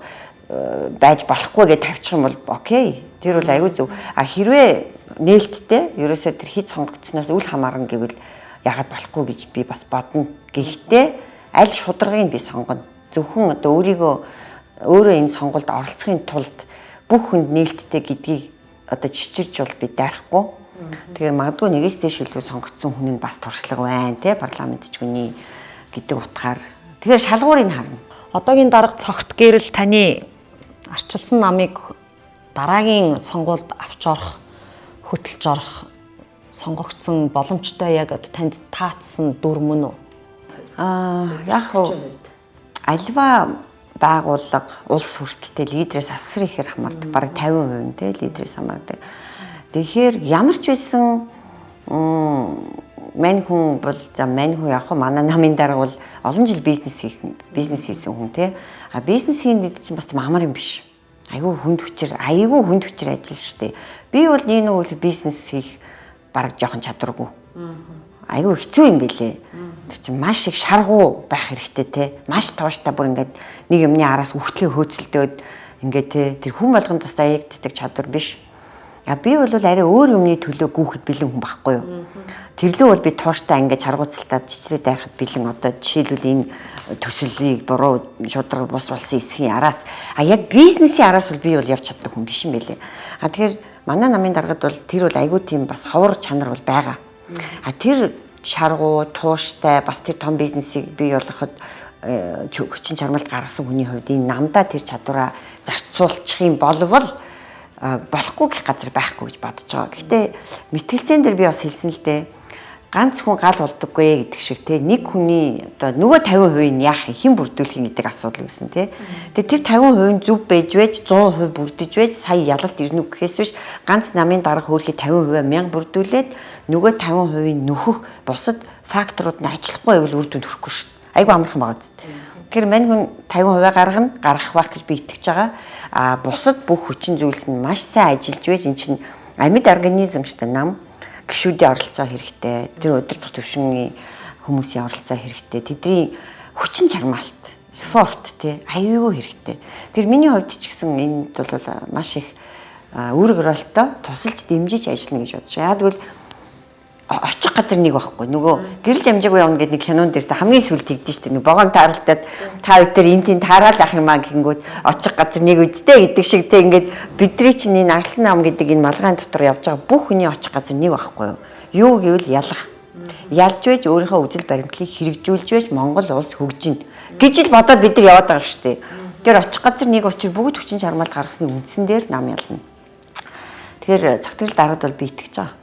байж болохгүй гэж тавьчих юм бол окей. Тэр бол аягүй зөв. А хэрвээ нээлттэй ерөөсөө тэр хит сонгогдсноос үл хамааран гэвэл яагаад болохгүй гэж би бас бодно. Гэхдээ аль шударгыг би сонгоно. Зөвхөн одоо өөрийгөө өөрөө энэ сонголд оролцохын тулд бүх хүнд нээлттэй гэдгийг одоо чичирч бол би дайрахгүй. Тэгэхээр магадгүй нэгээс дээш илүү сонгогдсон хүн нь бас туршлага байна те парламент ч хүний гэдэг утгаар. Тэгэхээр шалгуурыг харна. Одоогийн дарга цогт гэрэл таны арчилсан намыг дараагийн сонгуульд авч орох, хөтөлж орох сонгогдсон боломжтой яг танд таацсан дүр мөн үү? Яг хуу альва байгууллага улс хүртэлтэй лидерээс асар ихээр хамаардаг. Бараг 50% нь те лидерээс хамаардаг. Тэгэхээр ямар ч байсан мань хүн бол за мань хүн яг хөө манай намын дарга бол олон жил бизнес хийсэн хүн те. А бизнес хийн гэдэг чинь бас тийм амар юм биш. Айгүй хүнд хүчээр, айгүй хүнд хүчээр ажил шүү дээ. Би бол нэг нэг бизнес хийх бараг жоохон чадваргүй. Айгүй хэцүү юм бэлээ. Тэр чинь маш их шаргуу байх хэрэгтэй те. Маш тууштай бүр ингээд нэг юмны араас үхтлээ хөөцөлдөөд ингээд те. Тэр хүн болгонд бас аягддаг чадвар биш. А би бол арай өөр юмны төлөө гүүхэд бэлэн хүн байхгүй юу. Тэрлүү бол би тууштай ингээд чаргууцалтаад чичрээ дайрахад бэлэн. Одоо жишээлбэл энэ төсөлийг буруу шударга бус болсон эсхийн араас а яг бизнесийн араас бол би бол явж чаддаг хүн биш юм байлээ. А тэгэхээр манай намын даргад бол тэр бол айгүй тийм бас ховор чанар бол байгаа. А тэр шаргуу, тууштай бас тэр том бизнесийг бий болгоход хүчин чармайлт гаргасан хүний хувьд энэ намдаа тэр чадвараа зарцуулчих юм болвол болохгүй гэх газар байхгүй гэж бодож байгаа. Гэхдээ мэтгэлцээн дээр би бас хэлсэн л дээ. Ганц хүн гал болдоггүй гэдэг шиг те нэг хүний одоо нөгөө 50% нь яах юм хэн бүрдүүлэх юм гэдэг асуудал үүсэн те. Тэгээ тэр 50% нь зөв байж байж 100% бүрдэж байж сая ялалт ирнэ гэхээс биш ганц намын дарга хөөрхий 50% 1000 бүрдүүлээд нөгөө 50%-ийг нөхөх бусад факторууд нь ажиллахгүй байвал үр дүнд хүрэхгүй шүү дээ. Айгу амархан байгаа зү. Тэгэхээр мань хүн 50% гаргана, гаргах байх гэж би итгэж байгаа. А бусад бүх хүчин зүйлс нь маш сайн ажиллаж байж эн чинь амьд организм шүү дээ нам. Гишүүдийн оролцоо хэрэгтэй. Тэр удирдах түвшинний хүмүүсийн оролцоо хэрэгтэй. Тэдний хүчин чармаалт, effort тий аюулгүй хэрэгтэй. Тэр миний хувьд ч гэсэн энд бол маш их үүрэг ролтой тусалж дэмжиж ажиллана гэж бодож. Яг тэгвэл очих газар нэг байхгүй. Нөгөө гэрэлж амжаагүй явна гэдэг нэг кинон дээр та хамгийн сүүлд тэгдэж штэ. Нэг вогон тааралдаад та хоёр энэ тийм таараал ах юм аа гэнгүүт очих газар нэг үсттэй гэдэг шиг те ингээд бидний чинь энэ Арслан нам гэдэг энэ малгайн дотор явж байгаа бүх хүний очих газар нэг байхгүй юу? Юу гэвэл ялах. Ялж байж өөрийнхөө үзэл баримтлалыг хэрэгжүүлж байж Монгол улс хөгжинэ гэж л бодоод бид нар яваад байгаа штэ. Тэр очих газар нэг учир бүгд хүчин чармаалт гаргасны үндсэн дээр нам ялна. Тэгэхээр цогтгол дараад бол би итгэж байгаа.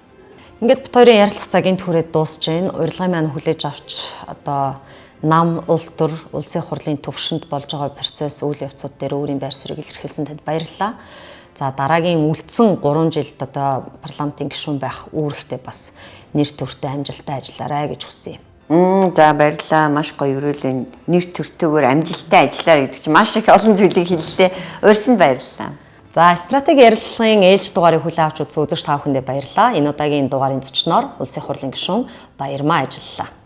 Ингээд бит хоёрын ярилцах цагийн түрээд дуусж байна. Урилгын маань хүлээж авч одоо нам, улс төр, улсын хурлын төвшөнд болж байгаа процесс, үйл явцууд дээр өөрийн байр суурийг илэрхийлсэн танд баярлалаа. За, дараагийн үлдсэн 3 жилд одоо парламентын гишүүн байх үүрэгтэй бас нэр төртэй амжилттай ажиллаарай гэж хүсье. За, баярлалаа. Маш гоё өрөөлөн нэр төртэйгээр амжилттай ажиллаарай гэдэг чинь маш их олон зүйлийг хэллээ. Урьсанд баярлалаа. За, стратеги ярилцлагын ээлж дугаарыг хүлээн авч үзсэн үзэгч та бүхэндээ баярлалаа. Энэ удаагийн дугаарын зочноор Улсын хурлын гишүүн Баярмаа ажиллалаа.